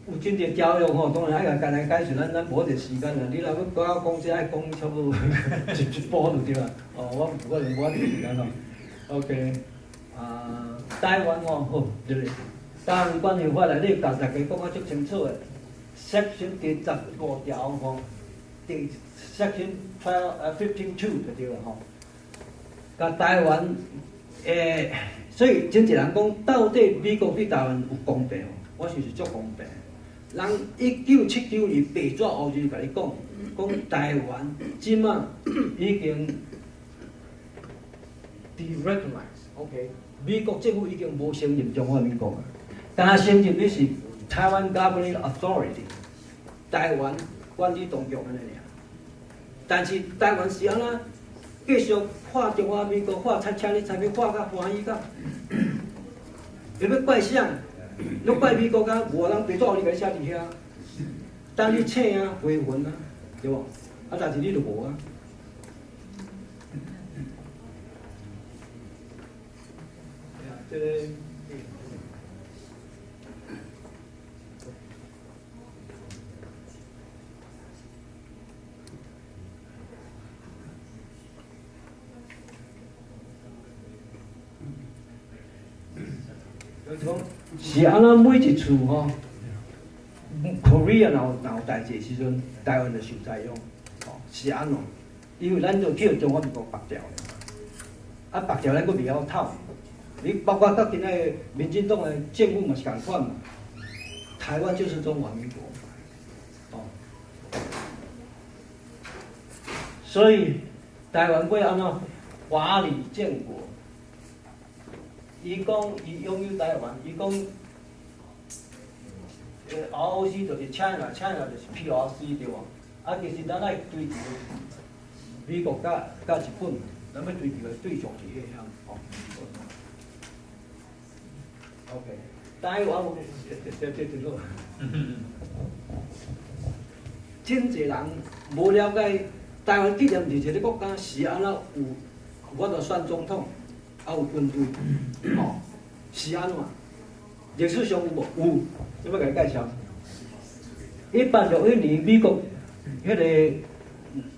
有真濟條約吼，當然愛共簡單解釋，咱無遐濟時間啦。你若欲閣講這愛講差不多一部就對啦。哦，我無可能無遐濟時間吼。OK，啊，台灣吼好，這個台灣關係法內底，共大家講甲足清楚的，Section 第15條吼，第 Section 12 15 2 就對啦吼。共台灣所以真濟人講，到底美國對台灣有公平無？我想是足公平。人1979年白紙黑字共你講，講台灣這馬已經 derecognize，OK，美國政府已經無承認中華民國啊，但承認你是 Taiwan Governing Authority，台灣管理當局按呢爾。但是台灣是按怎繼續看中華民國看親像你差欲看甲歡喜甲，會欲怪啥？欲怪美國甲無人白紙黑字共你寫佇遐，等你請啊回魂啊，對無？啊，但是你就無啊。這個。就是講是按怎每一次吼，Korea 若有代誌時陣，台灣就受災殃，吼，是按怎？因為咱就去中華民國縛掉，啊縛掉咱閣袂曉透。你包括到今仔民進黨的政府嘛是仝款嘛，台灣就是中華民國，哦，所以台灣欲按怎法理建國？伊講伊擁有台灣，伊講ROC 就是 China，China 就是 PRC 對無？啊，其實咱愛追求美國佮日本，咱欲追求的對象是彼項吼。OK，台灣有，對對對對好。真濟人無了解台灣既然毋是一個國家，是按怎有法度選總統，啊有軍隊，吼，是按怎？歷史上有無？有，我欲共你介紹。1861年美國彼個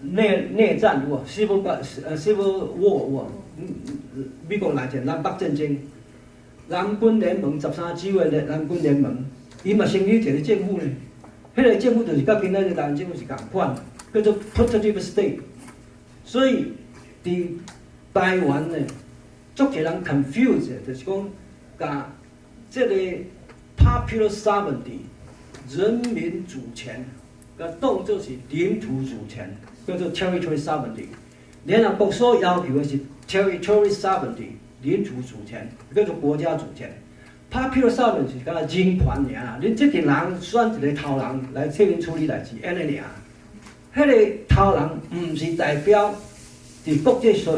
內戰有無？Civil War 有無？美國內戰，南北戰爭，南軍聯盟13州的南軍聯盟，伊嘛成立一個政府呢。彼個政府就是佮今仔日台灣政府是仝款，叫做 Putative State。所以佇台灣呢，足濟人 confuse 的，就是講共這個 popular sovereignty 人民主權，共當做是領土主權，叫做 territory sovereignty。聯合國所要求的是 territory sovereignty 領土主權，叫做國家主權。Popular sovereignty 是敢若人權爾，恁這群人選一個頭人來替恁處理代誌，按呢爾。彼個頭人毋是代表佇國際上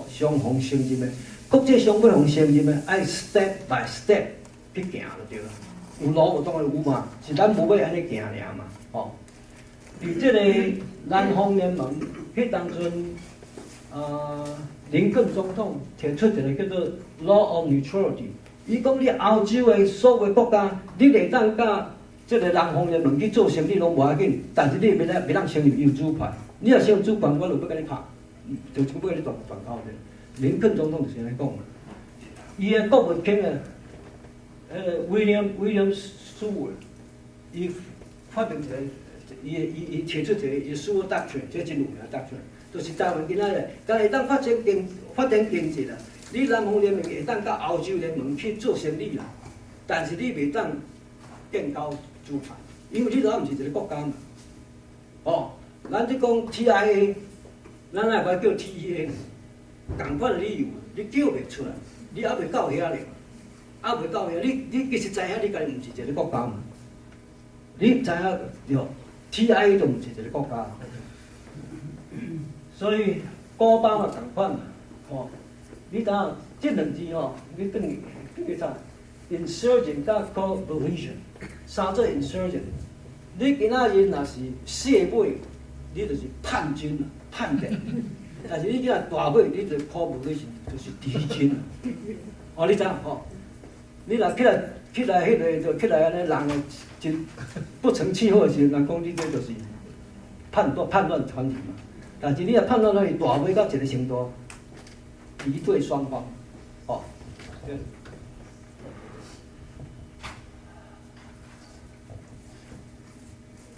雙方承認的，國際上欲予承認的，愛 step by step 去行就對了。有路有當然有嘛，是咱無欲按呢行爾嘛，吼。佇這個南方聯盟，彼當陣，林肯總統提出一個叫做 Law of Neutrality，伊講你歐洲的所有國家，你會當佮這個南方聯盟去做生意攏無要緊，但是你袂當承認伊有主權。你若承認主權，我就欲共你拍，就欲共你斷斷交的。林肯總統就是按呢講。伊的國務卿啊，William Seward，伊發明一個，伊提出一個伊 Seward Doctrine，這真有名 doctrine，就是台灣今仔日，敢會當發展經濟啦。你南方聯盟會當佮歐洲聯盟去做生意啦，但是你袂當建交主權，因為你都猶毋是一個國家嘛。哦，咱咧講 TIA，咱哪會叫 TEA？仝款的理由，你叫袂出來，你猶未到遐咧，猶未到遐，你其實知影你家己毋是一個國家嘛？你知影對？TIA 都毋是一個國家，所以古巴嘛仝款嘛，吼。你知影這兩字吼，你轉去轉去查，insurgent 佮 coalition，啥做 insurgent？你今仔日若是細尾，你就是叛軍叛變；但是你今仔大尾，你就 coalition，就是敵軍。哦，你知影吼？你若起來起來，彼個就起來按呢，人真不成氣候的時陣，人講你這就是叛亂團體嘛。但是你若叛亂團體大尾到一個程度，敵對雙方，哦。對。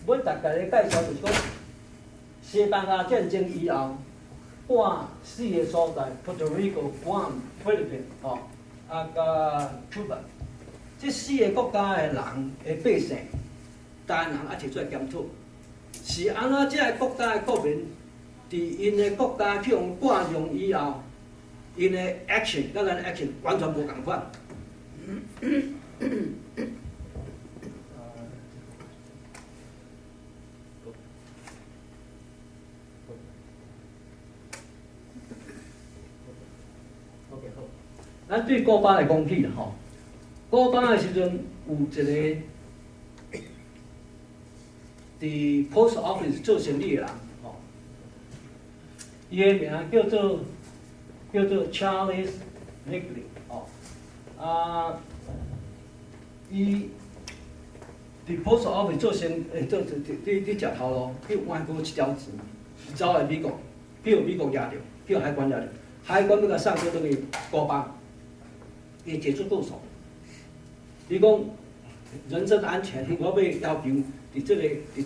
欲大概來介紹就是講，西班牙戰爭以後，割四個所在，Puerto Rico、Guam、Philippines，吼，啊，佮 Cuba，這四個國家的人的百姓，台灣人愛提出來檢討，是按怎這个國家的國民，佇𪜶的國家去予割讓以後，𪜶的 action 佮咱的 action 完全無仝款。OK 好，咱對古巴來講起啦吼。古巴的時陣有一個佇 post office 做生意的人吼，伊的名叫做 Charles Neagley 吼，啊，伊佇 post office 做生，做做佇佇食頭路，去彎過一條錢，走來美國，去予美國掠著，去予海關掠著，海關欲共送轉轉去古巴，伊提出告訴，伊講人身安全，我欲要求佇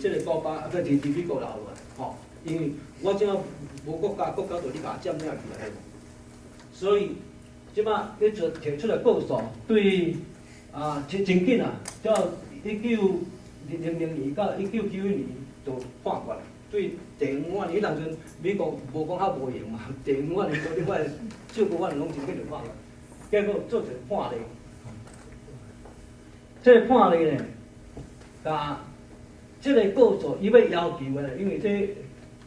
這個古巴，啊，不佇美國留落來，吼，因為我這無國家，國家就你共我佔領去來，所以這擺你就提出來告訴，對啊，真真緊啊，到1900年到1991年就判決。對地方法院，彼當陣美國無講較無閒嘛，地方法院你看最高法院攏真緊就判決，結果做一個判例，這個判例呢，共這個告訴伊欲要求的，因為這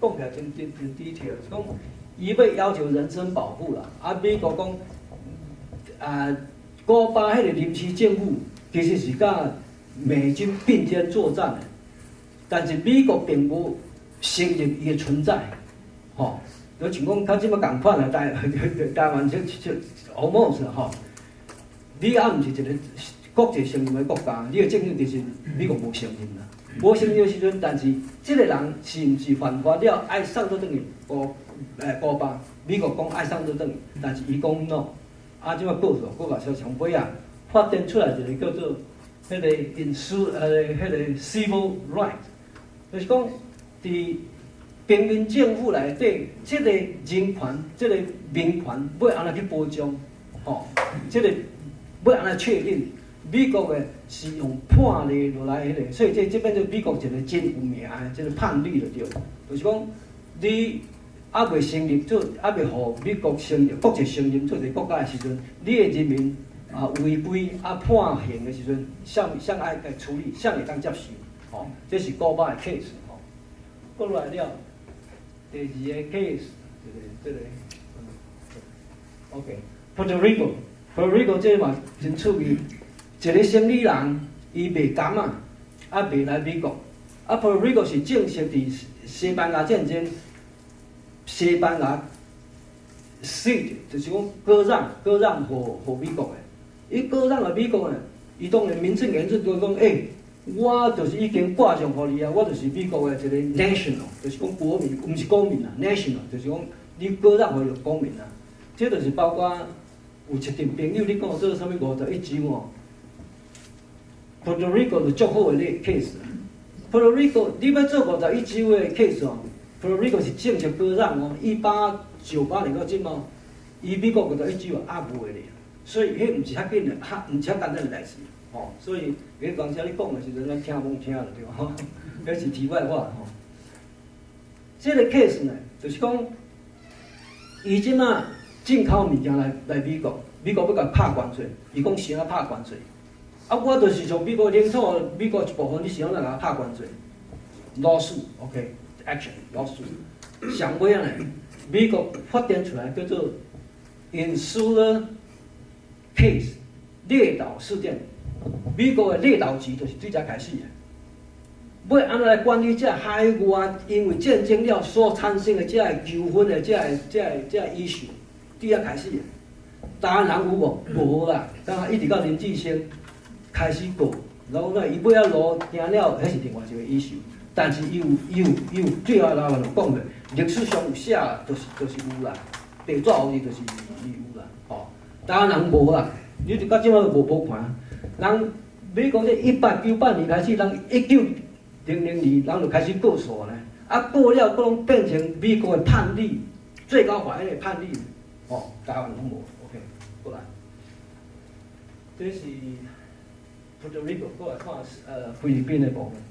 講起來真真真 detail，就是講伊欲要求人身保護啦，啊美國講啊，古巴彼個臨時政府其實是佮美軍並肩作戰的，但是美國並無承認伊的存在，吼，就像講較這麼仝款啊，台灣這 almost 吼，你抑毋是一個國際承認的國家，你的政府就是美國無承認啦，無承認的時陣，但是這個人是毋是犯法了，愛送倒轉去古巴，美國講愛送倒轉去，但是伊講 no，啊，這擺告訴國家說上尾啊，發展出來一個叫做彼個 insu 彼個 civil right，就是講佇平民政府內底，這個人權、這個民權欲按怎去保障？吼，這個欲按怎確定？美國的是用判例落來彼個，所以這變做美國一個真有名的這個判例就對，就是講你猶未成立做，猶未予美國承認、國際承認做一個國家的時陣，你的人民啊違規啊判刑的時陣，啥啥愛來處理，啥會當接受？吼，這是古巴的 case 吼。過來了，第二個 case 這個OK，Puerto Rico，Puerto Rico 這嘛真趣味，一個生理人伊袂甘啊，啊袂來美國，啊 Puerto Rico 是正式佇西班牙戰爭，西班牙 cede 就是講割讓，割讓予美國的，伊割讓予美國呢，伊當然名正言順就講，欸，我就是已經割讓予你啊，我就是美國的一個 national，就是講國民，毋是公民啊，national 就是講你割讓予就公民啊。這就是包括有一陣朋友你講做啥物51州哦，Puerto Rico 就足好的例 case。Puerto Rico 你欲做51州的 case 哦，Puerto Rico 是正式割讓哦，1898年到這哦，伊美國51州也袂咧，所以彼毋是遐緊的，較毋是遐簡單的代誌。吼，所以彼當時你講的時陣，咱聽罔聽就對吼，彼是題外話吼。這個 case 呢，就是講，伊這馬進口物件來美國，美國欲共拍關稅，伊講啥拍關稅？啊，我就是從美國領土，美國一部分，你是按怎共我拍關稅？lawsuit，OK，action，lawsuit。上尾仔呢，美國發展出來叫做 Insular Case 列島事件。美國的列島局就是對遮開始的。欲按怎來管理這海外因為戰爭了所產生的這个糾紛的這個 issue，對遐開始的。台灣人有無？無啦，當然一直到林志昇開始告，然後呢，伊尾仔路行了，彼是另外一個 issue。但是伊有伊有伊有最後老闆就講的，歷史上有寫，就是有啦，地紙予伊就是伊有啦，吼。台灣人無啦，你就到這擺無看。人美國這1898年開始，人1900年人就開始告訴呢，啊告了，閣攏變成美國的判例，最高法院的判例，吼，台灣攏無，OK，過來，這是 Puerto Rico，過來看菲律賓的部分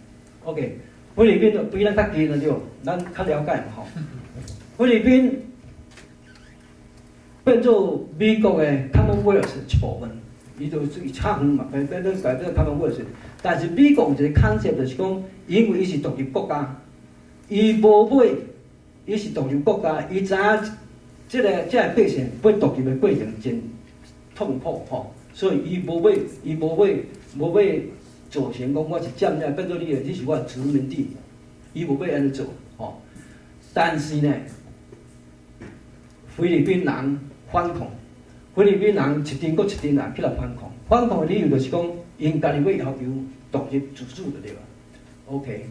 ，OK，菲律賓就比咱較近了對，咱較了解嘛吼。菲律賓變做美國的 Commonwealth 一部分。伊就伊較遠嘛，變做 Commonwealth。但是美國有一個 concept 就是講，因為伊是獨立國家，伊無欲，伊是獨立國家，伊知影這個百姓欲獨立的過程真痛苦吼，所以伊無欲，伊無欲造成講我是佔領變做你的，你是我的殖民地，伊無欲按呢做吼。但是呢，菲律賓人反抗。菲律賓人一陣閣一陣人起來反抗，反抗的理由就是講，𪜶家己欲要求獨立自主就對啦。OK，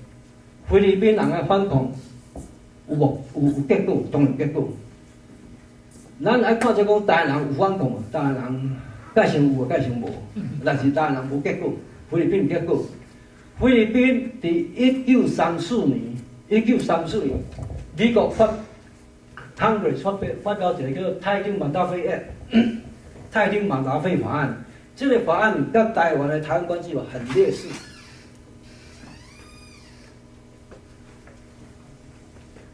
菲律賓人的反抗有無有結果？當然有結果。咱愛看這講台灣人有反抗無？台灣人蓋先有，蓋先無，但是台灣人無結果，菲律賓結果。菲律賓佇一九三四年，一九三四年，美國發 Congress 發表一個叫做《太丁馬達菲案》，太丁馬達菲法案。這個法案佮台灣的台灣關係法很類似。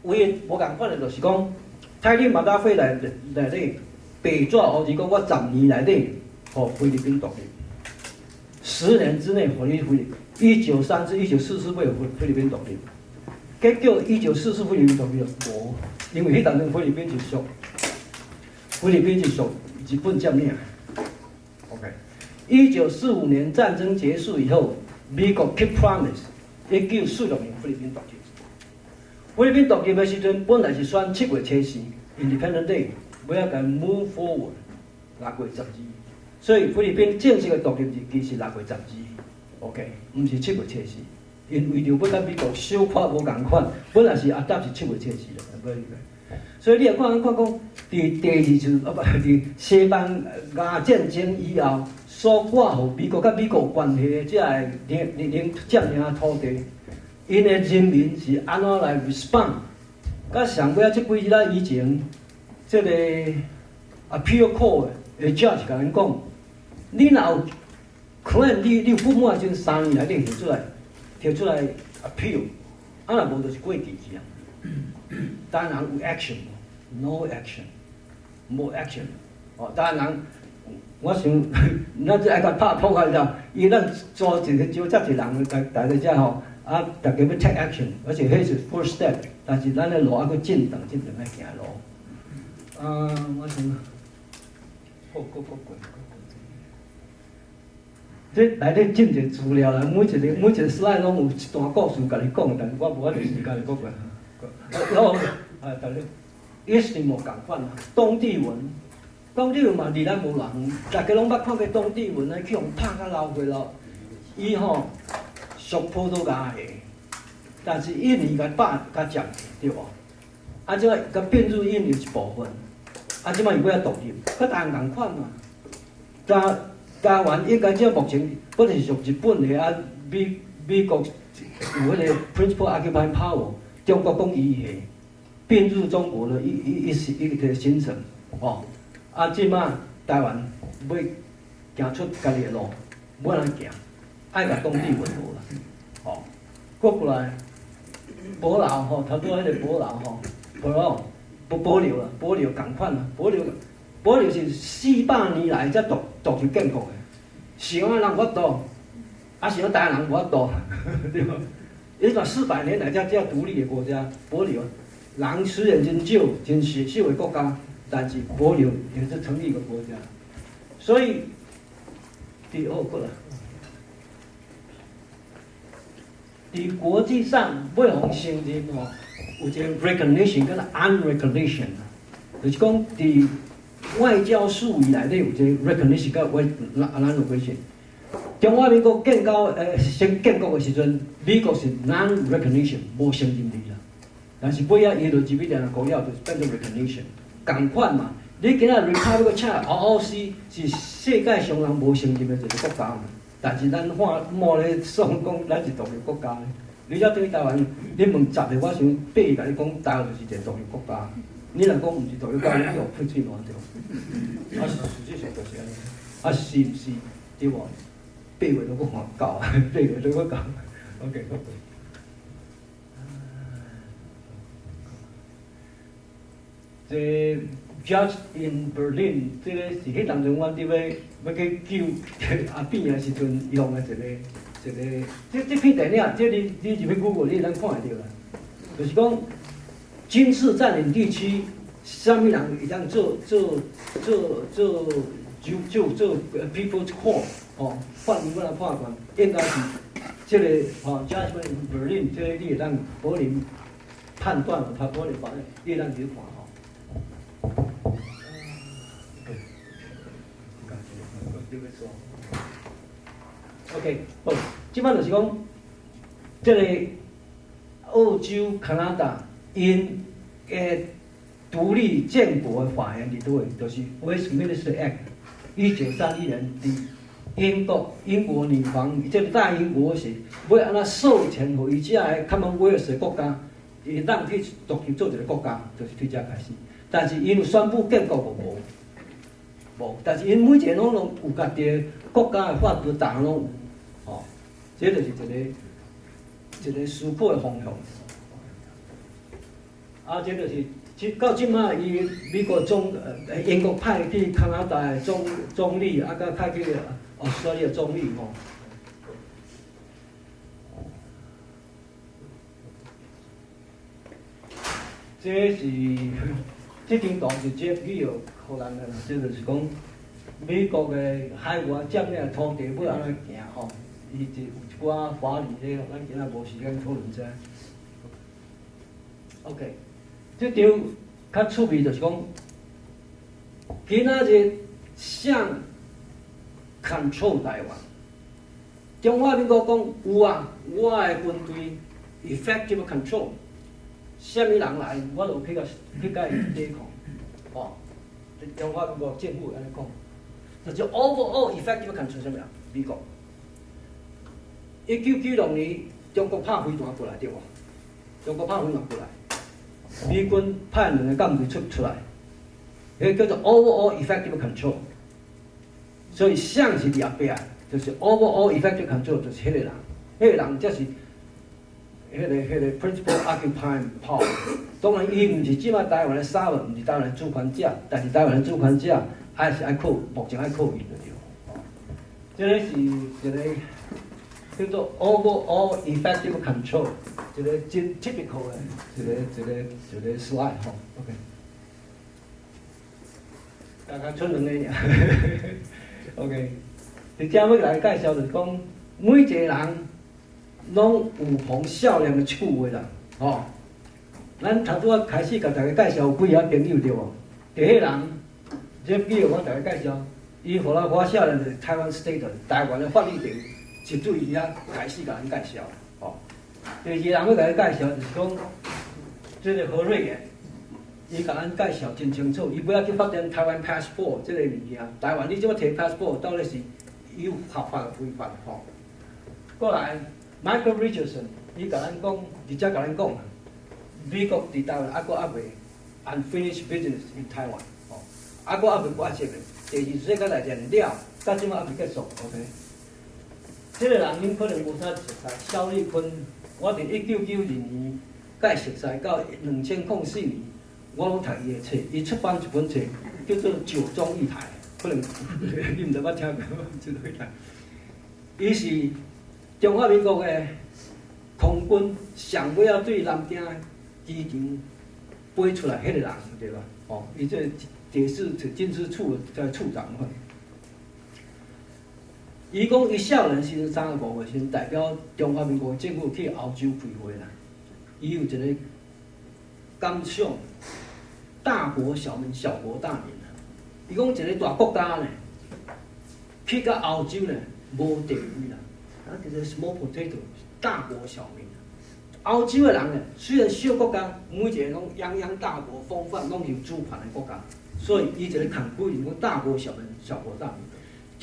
唯一無仝款的，就是講太丁馬達菲內底白紙黑字講，我十年內底予菲律賓獨立，10年之內予你菲律，1934、1944欲菲律賓獨立，結果1944菲律賓獨立無，因為彼當陣菲律賓是屬日本佔領。OK，1945年戰爭結束以後，美國 keep promise，1946年菲律賓獨立。菲律賓獨立的時陣，本來是選7月初四，Independence Day，尾仔共 move forward 6月12，所以菲律賓正式的獨立日期是六月十二，OK，毋是七月初四。𪜶為著欲佮美國小可無仝款，本來是 adopt 是七月初四啦，所以你會看看講，佇第二次啊不，佇西班牙戰爭以後，所割予美國佮美國有關係的這个領領佔領土地，𪜶的人民是按怎來 respond？佮上尾仔這幾日仔以前，這个 appeal court 的 judge 共𪜶講，你若有 claim，你有不滿的時陣，3年內底提出來 appeal，啊若無就是過期去啊。台灣人有 action 無？No action，無 action。哦，台灣人，我想，咱這愛共拍撲開了，伊咱組一個招遮濟人來來佇遮吼，啊，逐家欲 take action，而且彼是 first step，但是咱的路猶閣真長真長愛行路。啊，我想，好，閣閣過，閣過。這內底真濟資料啦，每一個 slide 攏有一段故事共你講，但是我無法度時間來講過。好，啊，逐個，伊是無仝款啊，東帝汶，東帝汶嘛離咱無偌遠，逐家攏捌看過東帝汶啊，去予拍甲流血咯。伊吼屬葡萄牙的，但是印尼共霸共佔對無？啊，這共併入印尼一部分，啊，這擺伊欲愛獨立，佮台灣仝款嘛。台灣應該這目前本來是屬日本的啊，美國有彼個 principal occupying power，中國講伊的併入中國的一個行程，哦，啊，這擺台灣欲行出家己的路，欲按怎行？愛共東帝汶無啦，哦，閣過來，帛琉吼，頭拄仔彼個帛琉吼，帛琉，帛琉啦，帛琉仝款啊，帛琉是400年來才獨立建國的，想啊人無法度，啊想台灣人無法度，對無？伊講400年來才獨立的國家，帛琉人雖然真少，真少少的國家，但是帛琉也是成立一個國家，所以第二過來，佇國際上欲予承認吼，有一個 recognition 佮 unrecognition，就是講佇外交術語內底有一個 recognition 佮 non-recognition。中華民國建交先建國的時陣，美國是 non-recognition，無承認你啦。但是尾仔伊就入去聯合國了，就變做 recognition，仝款嘛。你今仔 Republic China ROC 是世界上人無承認的一個國家嘛。但是咱看莫咧爽講，咱是獨立國家。你才對台灣，你問10個，我想八個共你講，台灣就是一個獨立國家。你若講毋是獨立國家，你予噴喙瀾著。啊，事實上就是按呢。啊，是毋是？對無？8月都閣看到，8月都閣到。OK，閣過。這 Judge in Berlin，這个是彼當陣阮佇欲去救阿扁的時陣用的一個，這篇電影，這你入去 Google 你會當看會著啦。就是講軍事佔領地區，啥物人會當做就做 People's Court，吼，法院欲來判斷，應該是這個吼 Judgment in Berlin，這個你會當柏林判斷，他柏林法院，你會當去看吼。你欲說，OK，好，這擺就是講，這个澳洲、加拿大，𪜶的獨立建國的法源佇佗位，就是 Westminster Act。1931年，佇英國英國女皇，這個大英國是欲按怎授權予伊遮个 Commonwealth 的國家，會當去獨立做一個國家，就是對遮開始。但是𪜶有宣布建國無？無，無。但是𪜶每一个攏攏有家己的國家的法律，逐項攏有，吼。這就是一個一個思考的方向。啊，這就是這到這馬，伊美國總英國派去加拿大的總理，啊，佮派去澳大利亞總理吼。這是這張圖是這去予予咱的啦，這就是講美國的海外佔領土地欲按怎行吼？伊就有一寡法理咧，咱今仔無時間討論這。OK，這張較趣味就是講，今仔日誰 control 台灣？中華民國講有啊，我的軍隊 effective control，啥物人來，我就去共伊抵抗，吼。中華民國政府按呢講，就是 overall effective control 啥物人？美國。1996年，中國拍飛彈過來對無？中國拍飛彈過來，美軍派兩個艦隊出來，彼個叫做 overall effective control。所以誰是佇後壁，就是 overall effective control，就是彼個人，彼個人才是彼個 principal occupying power。當然，伊毋是這擺台灣的 sovereign，毋是台灣的主權者，但是台灣的主權者還是愛靠，目前愛靠伊就對。這個是一個叫做 overall effective control，一個真 typical 的一個 slide 吼，OK。大概賰兩个爾，OK。佇遮欲來介紹就是講，每一個人攏有予數量的這句話啦，吼。咱頭拄仔開始共大家介紹有幾個朋友對無？第一個人，這叫我大家介紹，伊予咱華少年就是台灣 status，台灣的法律地位，是對伊遐開始共咱介紹，吼。第二個人欲共咱介紹就是講，這個何瑞妍，伊共咱介紹真清楚，伊尾仔去發展台灣 passport 這個物件，台灣你這擺提 passport 到底是有合法違法吼？過來，Michael Richardson，伊共咱講，直接共咱講，美國佇台灣猶閣猶未 unfinished business in Taiwan，吼，猶閣猶未完結的，第二次世界大戰了，到這擺猶未結束，OK。這個人恁可能無啥熟似，蕭立坤，我佇1992年佮伊熟似到2004年，我攏讀伊的冊，伊出版一本冊叫做《九中一台》，可能你毋知捌聽過九中一台。伊是中華民國的空軍上尾仔對南京機場飛出來彼個人，對吧？哦，伊這第四軍事處的處長。伊講伊少年時陣35歲時陣，代表中華民國政府去歐洲開會啦。伊有一個感想：大國小民，小國大民啊。伊講一個大國家呢，去到歐洲呢，無地位啦。啊，叫做 small potato，大國小民。歐洲的人呢，雖然小國家，每一個攏泱泱大國風範，攏有主權的國家，所以伊一個 conclusion 講大國小民，小國大民。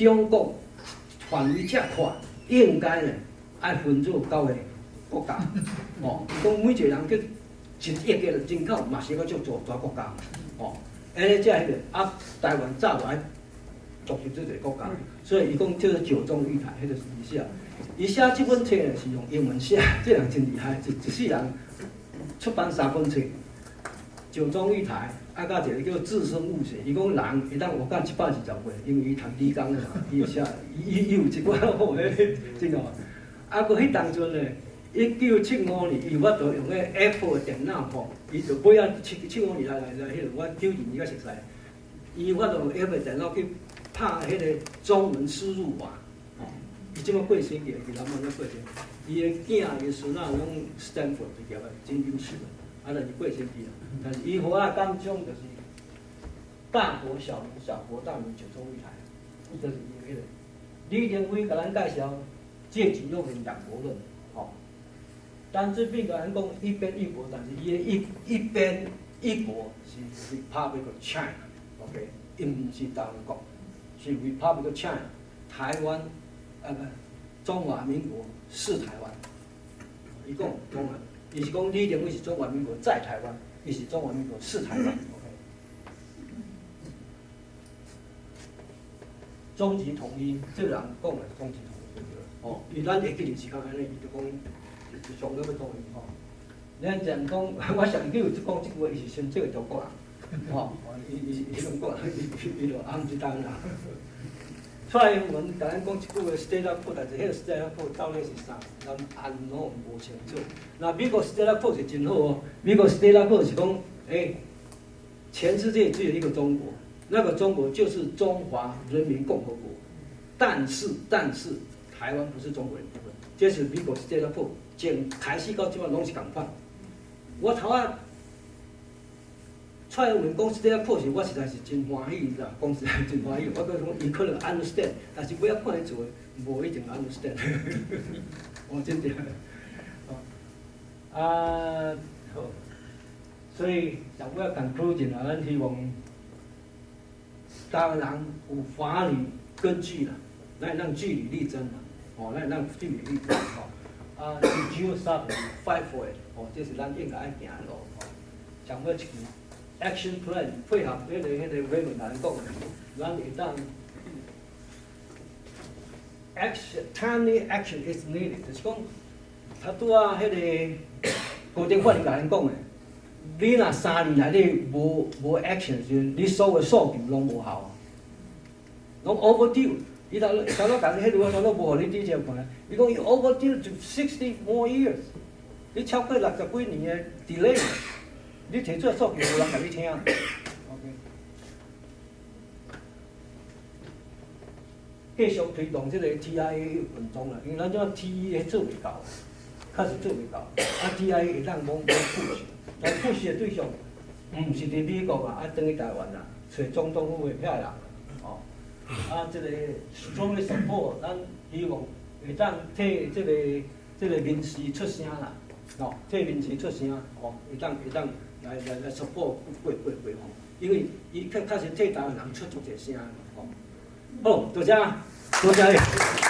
中國範圍遮闊，應該呢愛分做九個國家。哦，伊講每一個人去1億個人口，嘛是閣足做大國家。哦，按呢才彼個啊，台灣早就愛獨立做一個國家，所以伊講叫做九中一台，彼個是伊寫。伊寫這本冊呢是用英文寫，這人真厲害，一世人出版三本冊，九中一台，啊，佮一個叫自生誤解。伊講人會當活到120歲，因為伊讀理工的嘛，伊會寫，伊有一寡好的這個。啊，閣彼當陣呢，1975年，伊有法度用彼 Apple 的電腦吼，伊就尾仔75年來彼個，我92年才熟似。伊有法度用 Apple 電腦去拍彼個中文輸入法，吼，伊這擺過身去，伊老母才過身。伊的囝、伊的孫仔攏 Stanford 畢業的，真優秀的，啊，但是過身去啊。但是伊予我感想就是大國小民，小國大民，九中一台，這是伊彼個。李登輝共咱介紹借機用兩國論，吼。陳水扁共咱講一邊一國，但是伊的一邊一國是 Republic of China，OK，伊毋是台灣國。是 Republic of China，台灣啊不，中華民國是台灣。伊講中華，伊是講你認為是中華民國在台灣，伊是中華民國是台灣。OK。終極統一，這個人講的終極統一對哦，伊咱會記得是講按呢，伊就講就上了欲統一吼。咱講講，我上記有講這句話，伊是先這個中國人，吼，伊伊是伊中國人，伊伊就毋是台灣人。蔡英文共咱講一句話，status quo，但是彼個 status quo 到底是啥？咱按攏無清楚。那美國 status quo 是真好哦，美國 status quo 是講，欸，全世界只有一個中國，那個中國就是中華人民共和國。但是，但是，台灣不是中國的一部分，這是美國 status quo，從開始到這擺攏是仝款。我頭仔蔡英文講 status quo 時，我實在是真歡喜啦，講實在真歡喜。我閣講伊可能 understand，但是尾仔看伊做的，無一定 understand。我真正，啊好，所以上尾 conclusion 啊，咱希望台灣人有法理根據啦，咱會當據理力爭啦，哦，咱會當據理力爭吼。啊，只有 fight for it，哦，這是咱應該愛行的路吼。上尾一句 action plan 配合彼個 Raymond 來講，咱會當 action timely action is needed，就是講，他拄仔彼個高等法院共咱講的，你若3年內底無 action 時陣，你所有訴求攏無效，攏 overdue。伊頭頭拄共你彼個頭拄無予你直接看，伊講伊 overdue to 60 more years，你超過六十幾年的 delay，你提出的訴求無人共你聽。OK，繼續推動這個 TIA 運動啦，因為咱這 TEA 做袂到，確實做袂到。啊，TIA 會當罔 push，但 push 的對象毋是佇美國啊，啊，轉去台灣啦，揣總統府的遐人，哦。啊，這個 strongly support，咱希望會當替這個民視出聲啦，哦，替民視出聲，哦，會當來 support 過過過吼，因為伊確確實替台灣人出足濟聲，吼。好，多謝，多謝你。